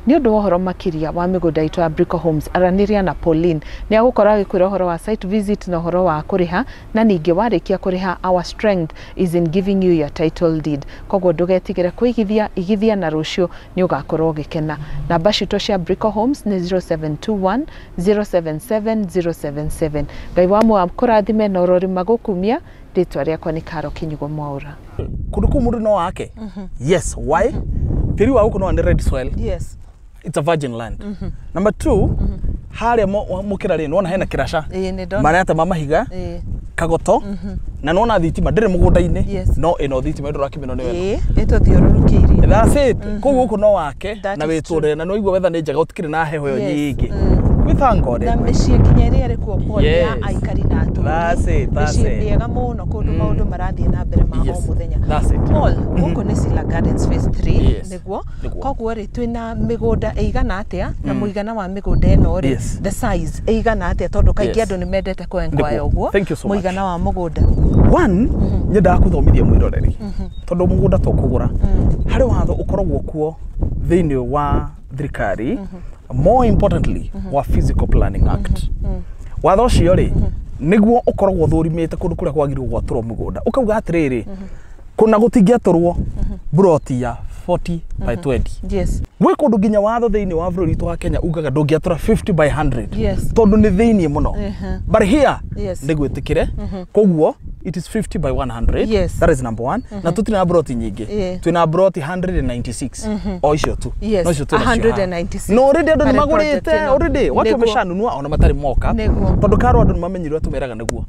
B: Nĩ ũndũ wa ũhoro makĩria wa mĩgũnda itũ ya Brico Homes, aranĩria na Pauline, nĩ agũkorwo agĩkwĩra ũhoro wa site visit na ũhoro wa kũrĩha, na ningĩ warĩkia kũrĩha, our strength is in giving you your title deed. Koguo ndũgetigĩre kũigithia, igithia na rũciũ nĩ ũgakorwo ũgĩkena. Namba citũ cia Brico Homes nĩ 0721 077 077. Ngai wa mwa kũrathime na ũrorima gũkumia. Rĩtwa rĩakwa nĩ Karo Kinyugo Mwaura.
C: Kundu kuu mundu no wake. Yes, why? Tĩri wa gũkũ no nĩ red soil. It's a virgin land. Number two, harĩa mũkĩra rĩ, nĩwona hena kĩraca,
B: Ĩĩ, nĩ ndona.
C: marĩa ma mahiga, kagoto, na nĩwona thitima ndĩrĩ mũgũnda-inĩ. No ĩno thitima ĩndũ ũrakĩmĩona nĩ wega.
B: Ĩĩ, ĩtũthiũrũrũkĩirie.
C: That's it. Koguo gũkũ no wake
B: That
C: na
B: is
C: wĩtũrĩre, na nĩwaigua weather nĩ njega, gũtikĩrĩ na heho ĩyo nyingĩ. We thank God
B: Na
C: anyway.
B: mĩciĩ nginya ĩrĩa ĩrĩ kuo, Paul, ya aikari na atũũri.
C: That's it, that's
B: Mĩciĩ
C: it.
B: mĩega mũno, kũndũ maũndũ marathiĩ na mbere ma o mũthenya.
C: That's it.
B: Paul, gũkũ nĩ Sila Gardens phase 3. Nĩguo.
C: Nĩguo.
B: Koguo rĩ, twĩna mĩgũnda ĩigana atĩa, na mũigana wa mĩgũnda ĩno rĩ, the size ĩigana atĩa, tondũ kaingĩ andũ nĩ mendete kũ enquire
C: Nĩguo.
B: ũguo.
C: Thank you so much.
B: Mũigana wa mũgũnda.
C: One, nyendaga kũthomithia mwĩroreri tondũ mũgũnda to kũgũra, harĩ watho ũkoragwo kuo thĩinĩ wa thirikari, more importantly wa Physical Planning Act. Watho ũcio rĩ, nĩguo ũkoragwo ũthũrimĩte kũndũ kũrĩa kwagĩrĩirwo gwatũrwo mũgũnda, ũkauga atĩrĩrĩ, kũna gũtingĩatũrwo buroti ya 40 by 20. Gwĩ kũndũ nginya watho thĩinĩ wa bũrũri witũ wa Kenya ugaga ndũngĩatũra 50 by 100 tondũ nĩ thĩinĩ mũno. But here nĩ gwĩtĩkĩre, koguo it is 50 by 100. That is number one. Na tũtirĩ na broti nyingĩ, twĩna broti 196 o icio tu. No icio twĩnacio haha.
B: 196.
C: No already andũ nĩ
B: Harĩ
C: magũrĩte
B: project ĩno.
C: already watu
B: Nĩguo.
C: wameshanunua ona matarĩ moka,
B: Nĩguo.
C: tondũ karwo andũ nĩ mamenyire ũrĩa tũmeraga nĩguo.